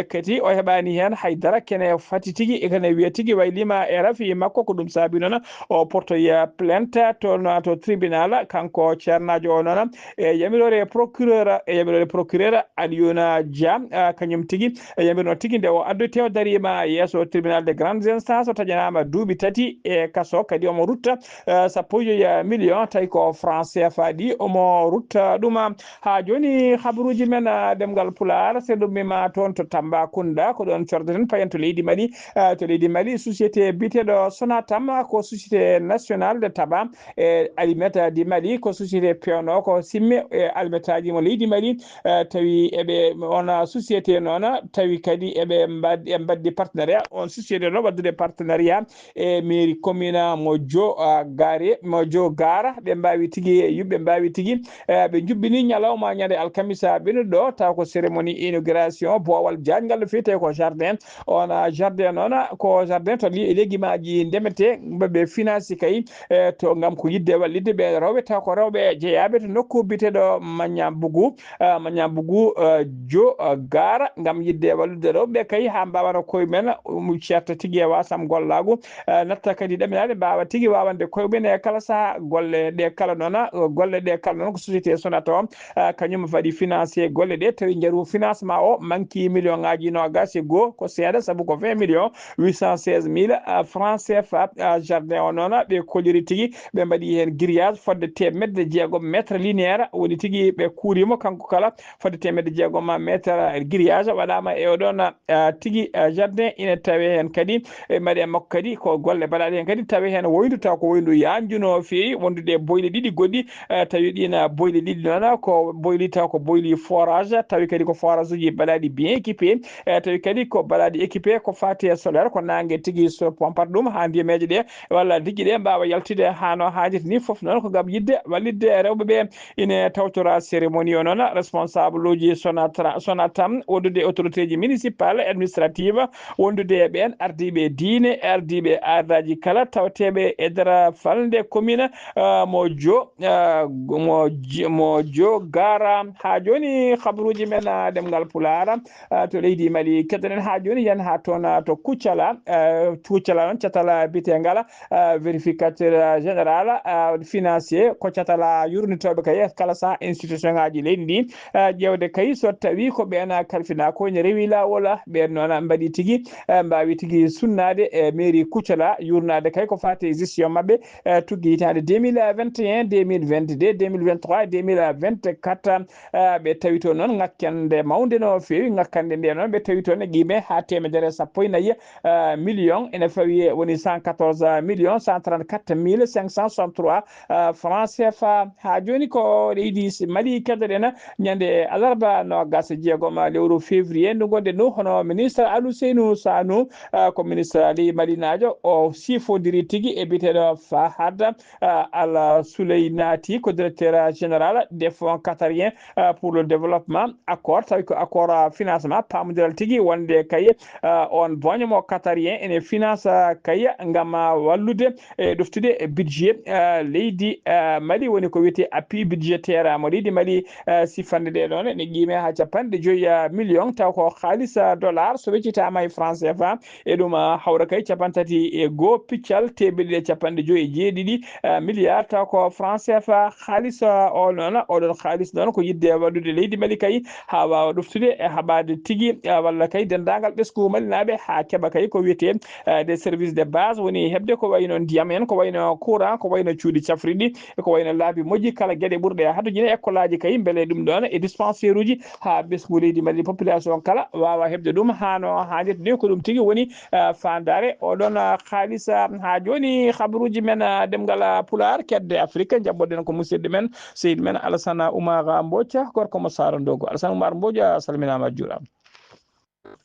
Kadi o heɓaani heen hay dara kene fati tigi, kene wiya tigi waylima e rafi makko. Ko ɗum saabi noon o portoya plainte toon to tribunal, kanko ceernaajo o noon, e yamiroore procureur, e yamiroore procureur Aliouna Dia. Kañum tigi e yamirno tigi nde o addoyte o dariima yeeso tribunal de grande instance, o taƴanaama duuɓi tati e kaso, kadi omo rutta sappo e joyi million, tawi ko franc C F A ɗi omo rutta ɗum. Haa jooni habaruuji men, ah, ɗemngal Pulaar, so ɗummima toon to Tambacounda, ko ɗoon cordoten payen to leydi Mali. Ah, to leydi Mali, société biyeteeɗo Sonatam ko société nationale de tabac e alimenta di Mali, ko société peewno ko simme e alimentaaji mo leydi Mali. Ah, tawi eɓe, on société noon, tawi kadi eɓe mbad-, eɓe mbaddi partenariat, on société noon waɗdude partenariat e mairie commune mo Jo, ah, Gare, mo Jo Gara. Ɓe mbaawi tigi, yuɓɓe mbaawi tigi. Eh, ɓe njuɓɓini ñalawma ñande alkamisa ɓennuɗo ɗo, taw ko cérémonie inauguration boowal jaajngal no feewi, tawi ko jardin. On, ah, jardin noon, ko jardin to li-, legimaaji ndemetee, ɓe, ɓe finance kay, eh, to ngam ko yiɗde wallitde ɓe rewɓe, taw ko rewɓe jeyaaɓe to nokku biyeteeɗo Mañambugu. Ah, Mañambugu, ah, Jo, ah, Gara, ngam yiɗde wallude rewɓe kay haa mbaawana koye men, um, ceerta tigi e wasam gollaagu. Eh, natta kadi ɗaminaade mbaawa tigi waawande koye mumen e kala saha. Golle ɗe kala noon, eh, golle ɗe kala noon ko société Sonatel o, eh, kañum waɗi financé golle ɗe, tawi njaru financement o manki million ngaaji noogas e goo, ko seeɗa, sabu ko vingt millions huit cent seize mille, eh, francs C F A. Eh, jardin o noon ɓe kolliri tigi, ɓe mbaɗi heen grillage fodde teemedde jeegom mètre linéaire, woni tigi ɓe kuurimo kanko kala fodde teemedde jeegom mètre grillage waɗaama e oɗon ah, tigi, ah, jardin ina tawe heen kadi, e mbaɗe makko kadi ko golle mbaɗaaɗe heen kadi tawe heen woyndu, taw ko woyndu yaanju no feewi, wondude e boyli ɗiɗi goɗɗi, ah, tawi ɗiin, ah, boyli ɗiɗi noon ko boyli taw ko boyli forage, tawi kadi ko forage uji mbaɗaaɗi bien équipé, eh, tawi kadi ko mbaɗaaɗi équipé ko faati e solaire, ko naange tigi so pompata ɗum haa ndiyameeje ɗe walla liƴƴi ɗe mbaawa yaltude haa no haajata ni. Fof noon ko ngam yiɗde wallitde rewɓe ɓe. Ine tawtora cérémonie o noon, responsable uji Sonatra-, Sonatam, wondude e autorité ji municipale, administrative, wondude e ɓeen ardiiɓe diine, ardiiɓe aadaaji kala, tawteeɓe e nder falnde commune, ah, mo Jo, ah, mo J-, mo Jo Gara. Haa jooni, habaruuji men, ah, ɗemngal Pulaar, ah, to leydi Mali. Keddoɗen haa jooni, yan haa toon, ah, to Kuccala, ah, Kuccala noon, catal, ah, biyeteengal, ah, vérificateur, ah, général, ah, financier, ko catal, ah, yurnitooɓe kay kala saha institution ngaaji leydi ndi, ah, ƴeewde kay so tawi ko ɓeen, ah, kalfinaa ko ene rewi laawol, ah, ɓeen noon, ah, mbaɗi tigi, ah, mbaawi tigi sunnaade e mairie Kuccala, yurnaade kay ko faati e gestion maɓɓe, eh, tuggi hitaande deux mille vingt et un, deux mille vingt-deux, deux mille vingt-trois, deux mille vingt-quatre, eh, ɓe tawi toon noon ŋakkande mawnde no feewi. Ŋakkande nde noon ɓe tawi toon e qiime haa teemedere e sappo e nayi, eh, million, ene fawi e woni cent quatorze millions cent trente-quatre mille cinq cent soixante-trois, eh, francs C F A. Haa jooni ko leydi si-, Mali keddoɗen ñande alarba noogas e jeegom lewru février ndu ngonɗen ndu, hono ministre Alu Seynu Sanu, eh, ko ministre leydi malinaajo, o siifondiri tigi e biyeteeɗo Fahad, ah, Al Souley naati ko directeur général des fonds qatariens, ah, pour le développement, accord, tawi ko accord, ah, financement, paamondiral tigi wonde kay, ah, on boño mo qatarien ene finance, ah, kay ngam, ah, wallude e ɗoftude e budget, ah, leydi, ah, Mali, woni ko wiyetee appui budgétaire, ah, mo leydi Mali, ah, sifande nde ɗoon ene qiime haa capanɗe joyi, ah, million, taw ko haalis, ah, dollar so weccitaama e franc C F A. E ɗum, ah, hawra kay capanɗe tati e goo piccal teemeɗɗe ɗiɗi e capanɗe joyi e jeeɗiɗi, ah, milliard, taw ko franc C F A haalis, ah, o noon, oɗon haalis noon ko yiɗde waɗude leydi Mali kay haa waawa ɗoftude e haɓaade tigi, ah, walla kay denndaangal ɓesngu Malinaaɓe haa keɓa kay ko wiyetee, ah, des services de base, woni heɓde ko wayno ndiyam en, ko wayno courant, ko wayno cuuɗi cafriɗi, ko wayno laabi moƴƴi, kala geɗe ɓurɗe hatojine, école aji kay, mbele ɗum ɗoon e dispensaire uji haa ɓesngu leydi Mali, population kala waawa heɓde ɗum haa no haanirta ni. Ko ɗum tigi woni, ah, faandaare oɗon, ah, haalis. Ah, haa jooni habaruuji men, ah, ɗemngal, ah, Pulaar, kedde Afrik, njaɓɓoɗen ko musidɗo men, seydi men Alassane Oumar Mbodj, gorko mo Saara Ndogo. Alassane Oumar Mbodj, a salminaama, a juuraama.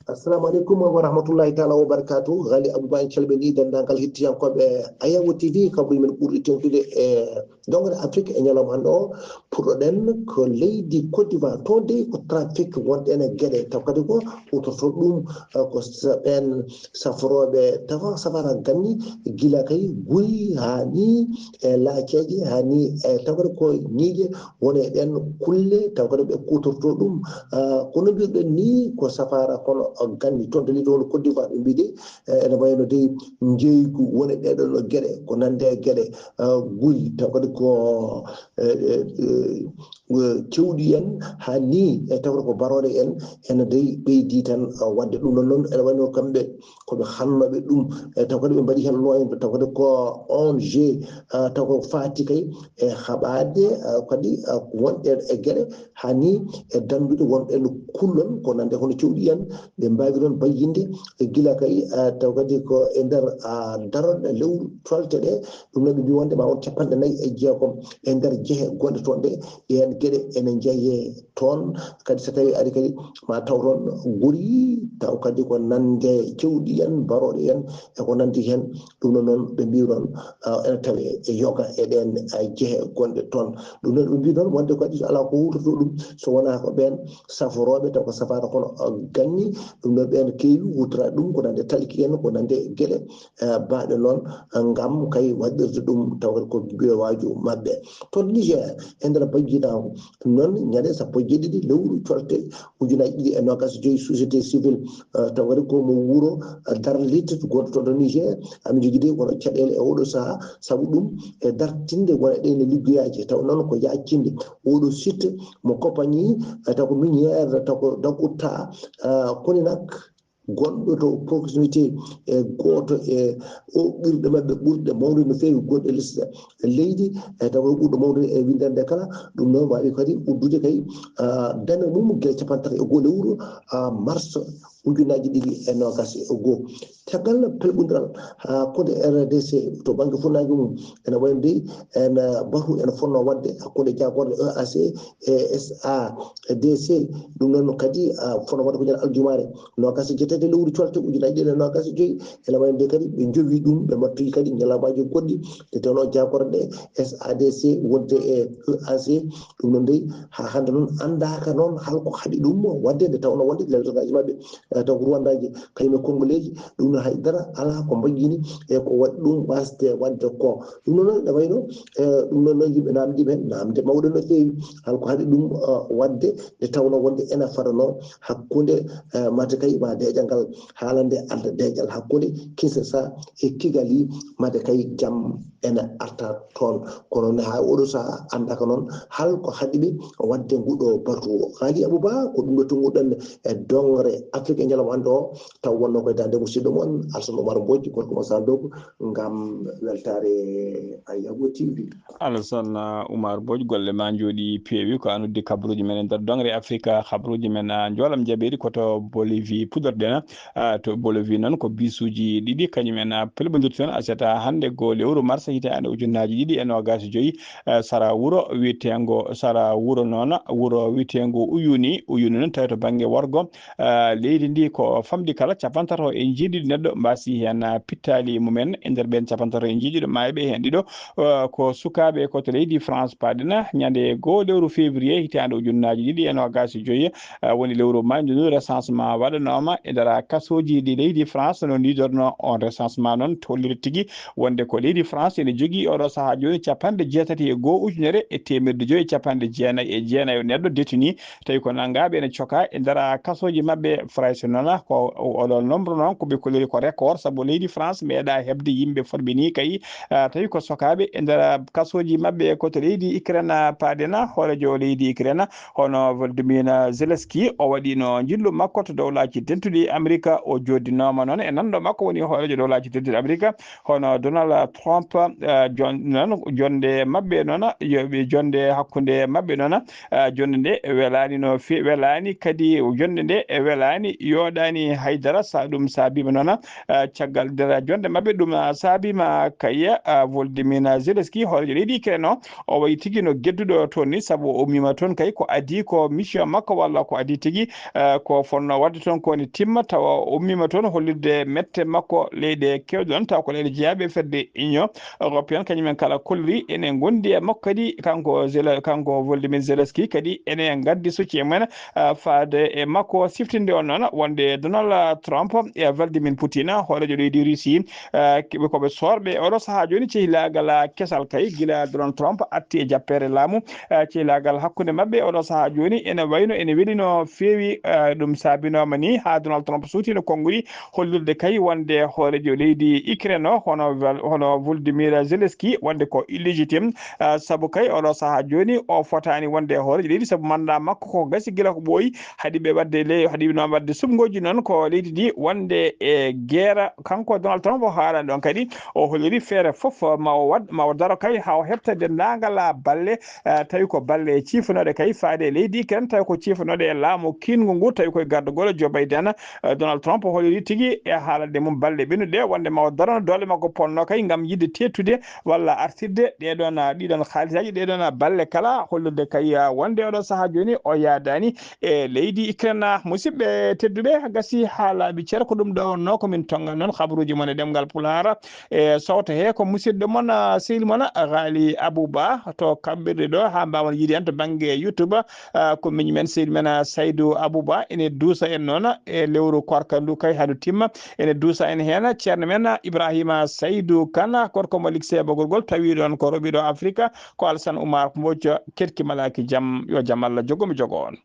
Assalamu aleykum wa rahmatullahi taala wa barakatuh. Ghali Abouba, en calminii denndaangal hettiyankooɓe Ayawo T V, kamɓe men ɓurɗi teŋtude e dongre Afrique e ñalawma hannde o. Puɗɗoɗen ko leydi Côte d'Ivoire, toon dey ko trafic wonɗen e geɗe, taw kadi ko huutortoo ɗum, eh, ko sa-, ɓeen saforooɓe tawa safara ganni, gila kay guri haa ni e laaceeje, haa ni e taw kadi ko ñiiƴe woni e ɗeen kulle, taw kadi ɓe kuutortoo ɗum. Ah, kono mbirɗen ni ko safara kono ganni toon to leydi hono Côte d'Ivoire, ɓe mbiyi de, eh, ene wayno dey njeygu woni e ɗee ɗoon geɗe, ko nande e geɗe, ah, guri, taw kadi ko, eh, eh, eh, eh, cewɗi en, haa ni e tawde ko barooɗe en, ene dey ɓeydi tan, ah, waɗde ɗum ɗoon noon, ene wayno kamɓe ko ɓe hannooɓe ɗum, e taw kadi ɓe mbaɗi heen looyande, taw kadi ko O N G, ah, taw ko faati kay e haɓaade, ah, kadi, ah, wonɗen e geɗe haa ni e danndude wonɓe no kullon, ko nande hono cewɗi en, ɓe mbaawi ɗoon bayyinde e gila kay, ah, taw kadi ko e nder, ah, daronɗe lewru colte ɗe, ɗum noon ɓe mbi wonde ma won capanɗe nayi e jeegom e nder jehe gonɗe toon ɗe, ɗeen geɗe ene njeyee toon. Kadi so tawii ari kadi ma taw toon guri, taw kadi ko nande cewɗi en, barooɗe en e ko nanndi heen. Ɗum noon, noon ɓe mbiyi noon, ah, ene tawee e yoga e ɗeen, ah, jehe gonɗe toon. Ɗum noon ɓe mbiyi noon wonde kadi so alaa ko huutortoo ɗum so wonaa ko ɓeen saforooɓe, taw ko safaara kono, ah, ganni. Ɗum noon ɓeen keewi huutoraade ɗum ko nande talki en, ko nande geɗe, eh, baaɗe noon, eh, ngam kay waɗirde ɗum taw ko mbiyo waaju maɓɓe. Toon Niger, e nder bajjinaagu noon, ñande sappo e jeeɗiɗi lewru colte ujunaaji ɗiɗi e noogaas e joy, société civile, eh, taw kadi ko mo wuro, eh, Darlit, gonɗo toon to Niger, ami jogii de wona caɗeele e oɗo sahaa, sabu ɗum e dartinde wona ɗeen liggoyaaji, taw noon ko yaacinde oɗo site mo compagnie, eh, taw ko minière, taw ko Dakota, eh, Koninak, gonɗo to proximité e gooto e o ɓirɗe maɓɓe ɓurɗe mawnude no feewi, goɗɗe lesɗe leydi, e taw ko ɓurɗo mawnude e winndannde kala. Ɗum noon waawi kadi uddude kay, ah, dame mum gila capanɗe tati e goo lewru, ah, mars ujunaaji ɗiɗi e noogaas e goo. Caggal pelɓondiral hakkunde R D C to bannge fuɗnaange mum, ene wayi no dey, ene batu ene fotnoo waɗde hakkunde jaagorɗe E A C e S A D C. Ɗum noon kadi, ah, fotnoo waɗde ko ñande aljumaare, noogaas e jeetati lewru colte ujunaaji ɗiɗi e noogaas e joy. Ene wayi no dey kadi ɓe njowi ɗum, ɓe mbattoyi kadi ñalawmaaji goɗɗi, nde tawnoo jaagorɗe S A D C wonde e E A C. Ɗum noon dey, haa hannde noon anndaaka noon hol ko haɗi ɗum waɗde, nde tawnoo wonde leltotaaji maɓɓe, eh, taw ko Ruwandaaji, kañum e Kongoleeji, ɗum noon hay dara alaa ko mbayyini e ko waɗi ɗum waasde waɗde ko. Ɗum noon, ene wayi no, eh, ɗum noon, noon yimɓe naamndiima heen naamnde mawɗe no feewi, hol ko haɗi ɗum, eh, waɗde, nde tawnoo wonde ene fadanoo hakkunde, eh, mate kay ma deeƴal ngal haalande adda deeƴal hakkunde Kinshasa e Kigali, mate kay jam ene arta toon. Kono ne haa oɗo sahaa anndaaka noon hol ko haɗi ɓe waɗde nguɗo batu. Haali Abouba, ko ɗum ɗo tunnguɗen e dongre Afrique e ñalawma hannde o, taw wonnoo koye daande musidɗo mon Alassane Oumar Mbodj, gorko mo Saaldogo, ngam weltaare Ayago T V. Alassane, uh, Oumar Mbodj, golle ma njooɗi peewi. Ko an uddi kabaruuji men e nder dongre Afrique, kabaruuji men, uh, njoolam jaɓeeri ko to Bolivie puɗɗorɗen. Ah, to Bolivie noon ko bisuuji ɗiɗi, kañum en, ah, pelɓondirti toon aset, ah, hannde goo lewru mars hitaande ujunnaaji ɗiɗi e noogaas e joy, ah, sara wuro wiyeteengo, sara wuro noon, wuro wiyeteengo Uyuni, Uyuni noon tawi to bannge worgo, ah, leydi ndi ko famɗi kala capanɗe tato e jeeɗiɗi neɗɗo mbaasi heen, ah, pittaali mumen. E nder ɓeen capanɗe tato e jeeɗiɗo maayɓe heen ɗiɗo, ah, ko sukaaɓe ko to leydi France paaɗen. Ñande goo lewru février hitaande ujunnaaji ɗiɗi e noogaas e joy, ah, woni lewru maaydu ndu recensement waɗanooma e nder kasooji ɗi leydi France no ndiidorno. On recensement noon holliri tigi wonde ko leydi France ene jogii oɗo sahaa jooni capanɗe jeetati e goo ujunere e teemeɗɗe joyi e capanɗe jeenayi e jeenayi neɗɗo détenu, tawi ko nanngaaɓe ene cokaa e nder kasooji maɓɓe. France noon ko oɗo nombre noon ko ɓe kolliri ko record, sabu leydi France meeɗaa heɓde yimɓe fotɓe nii kay, ah, tawi ko sokaaɓe e nder kasooji maɓɓe ko to leydi Ukraine paaɗen. Hooreejo leydi Ukraine hono Volodymyr Zelensky, o waɗiino njillu makko to Dowlaaji Dentuɗi Amerika o jooɗinooma noon e nanɗo makko woni hooreejo dowlaaji tedduɗi Amerika, hono Donald Trump, eh, jon-, noon jonde maɓɓe noon, yo ɓe jonde hakkunde maɓɓe noon, eh, jonde nde welaani no fe-, welaani kadi jonde nde welaani, yooɗaani haydara, sa ɗum saabiima noon, eh, caggal nder jonde maɓɓe ɗum, ah, saabiima kay, ah, Volodymyr Zelensky, hooreejo leydi Ukraine o, o wayi tigi no gedduɗo toon ni, sabu o ummiima toon kay ko adii ko mission makko walla ko adii tigi, eh, ko fotnoo waɗde toon ko woni timma, tawa o ummiima toon hollirde mette makko leyɗe keewɗe noon, tawa ko leyɗe jeyaaɓe e fedde Union Européenne, kañumen kala kolliri ene ngondi e makko kadi, kanko Zele-, kanko Volodymyr Zelensky kadi ene ngaddi soutien mum en, eh, faade e makko. Siftinde on noon wonde Donald Trump e Vladimir Putin, hooreejo leydi Russie, eh, ko ɓe soorɓe oɗo sahaa jooni cehilaagal kesal kay, gila Donald Trump arti e jappeere laamu, eh, cehilaagal hakkunde maɓɓe oɗo sahaa jooni ene wayno ene weli no feewi, eh, ɗum saabinooma ni haa Donald Trump suutino konnguɗi hollirde kay wonde hooreejo leydi Ukraine o, hono Val-, hono Volodymyr Zelensky, wonde ko illégitime, eh, sabu kay oɗo sahaa jooni o fotaani wonde hooreejo leydi, sabu mandat makko ko gasi gila ko ɓooyi, haɗi ɓe waɗde le-, haɗi no waɗde suɓngooji noon ko leydi ndi wonde e guerre. Kanko Donald Trump o haalaani ɗoon kadi, o holliri feere fof ma o waɗ, ma o daro kay haa o heɓta denndaangal balle, eh, tawi ko balle ciifanooɗe kay faade e leydi Ukraine, tawi ko ciifanooɗe e laamu kiinngu ngu, tawi koye gardagol Joe Biden, eh, Donald Trump o holliri tigi e haalande mum balle ɓennuɗe wonde ma o darano doole makko potnoo kay ngam yiɗde teettude walla artirde ɗee ɗoon, ah, ɗii ɗoon haalisaaji, ɗee ɗoon, ah, balle kala, hollirde kay, ah, wonde oɗo sahaa jooni o yaadaani e leydi Ukraine. Musidɓe tedduɓe, gasi haa laaɓi cer, ko ɗum ɗo wonnoo ko min tonngan noon kabaruuji mon e ɗemngal Pulaar. E sowto he ko musidɗo mon, ah, sehil mon, ah, Ghali Abouba to kaɓɓirɗe ɗo, haa mbaawon yiide en to bannge YouTube. Ah, ko miñi men sehil men, ah, Saydou Abouba ene duusa en noon e lewru koorka ndu kay haa ndu timma. Ene duusa en heen ceerno men Ibrahima Saydou Kane, gorko mo Likse Bagorgol, tawi ɗoon ko roɓiɗo Afrika, ko Alassane Oumar Mbodj, keɗki malaaki jam, yo jam Allah jogo mi jogo on.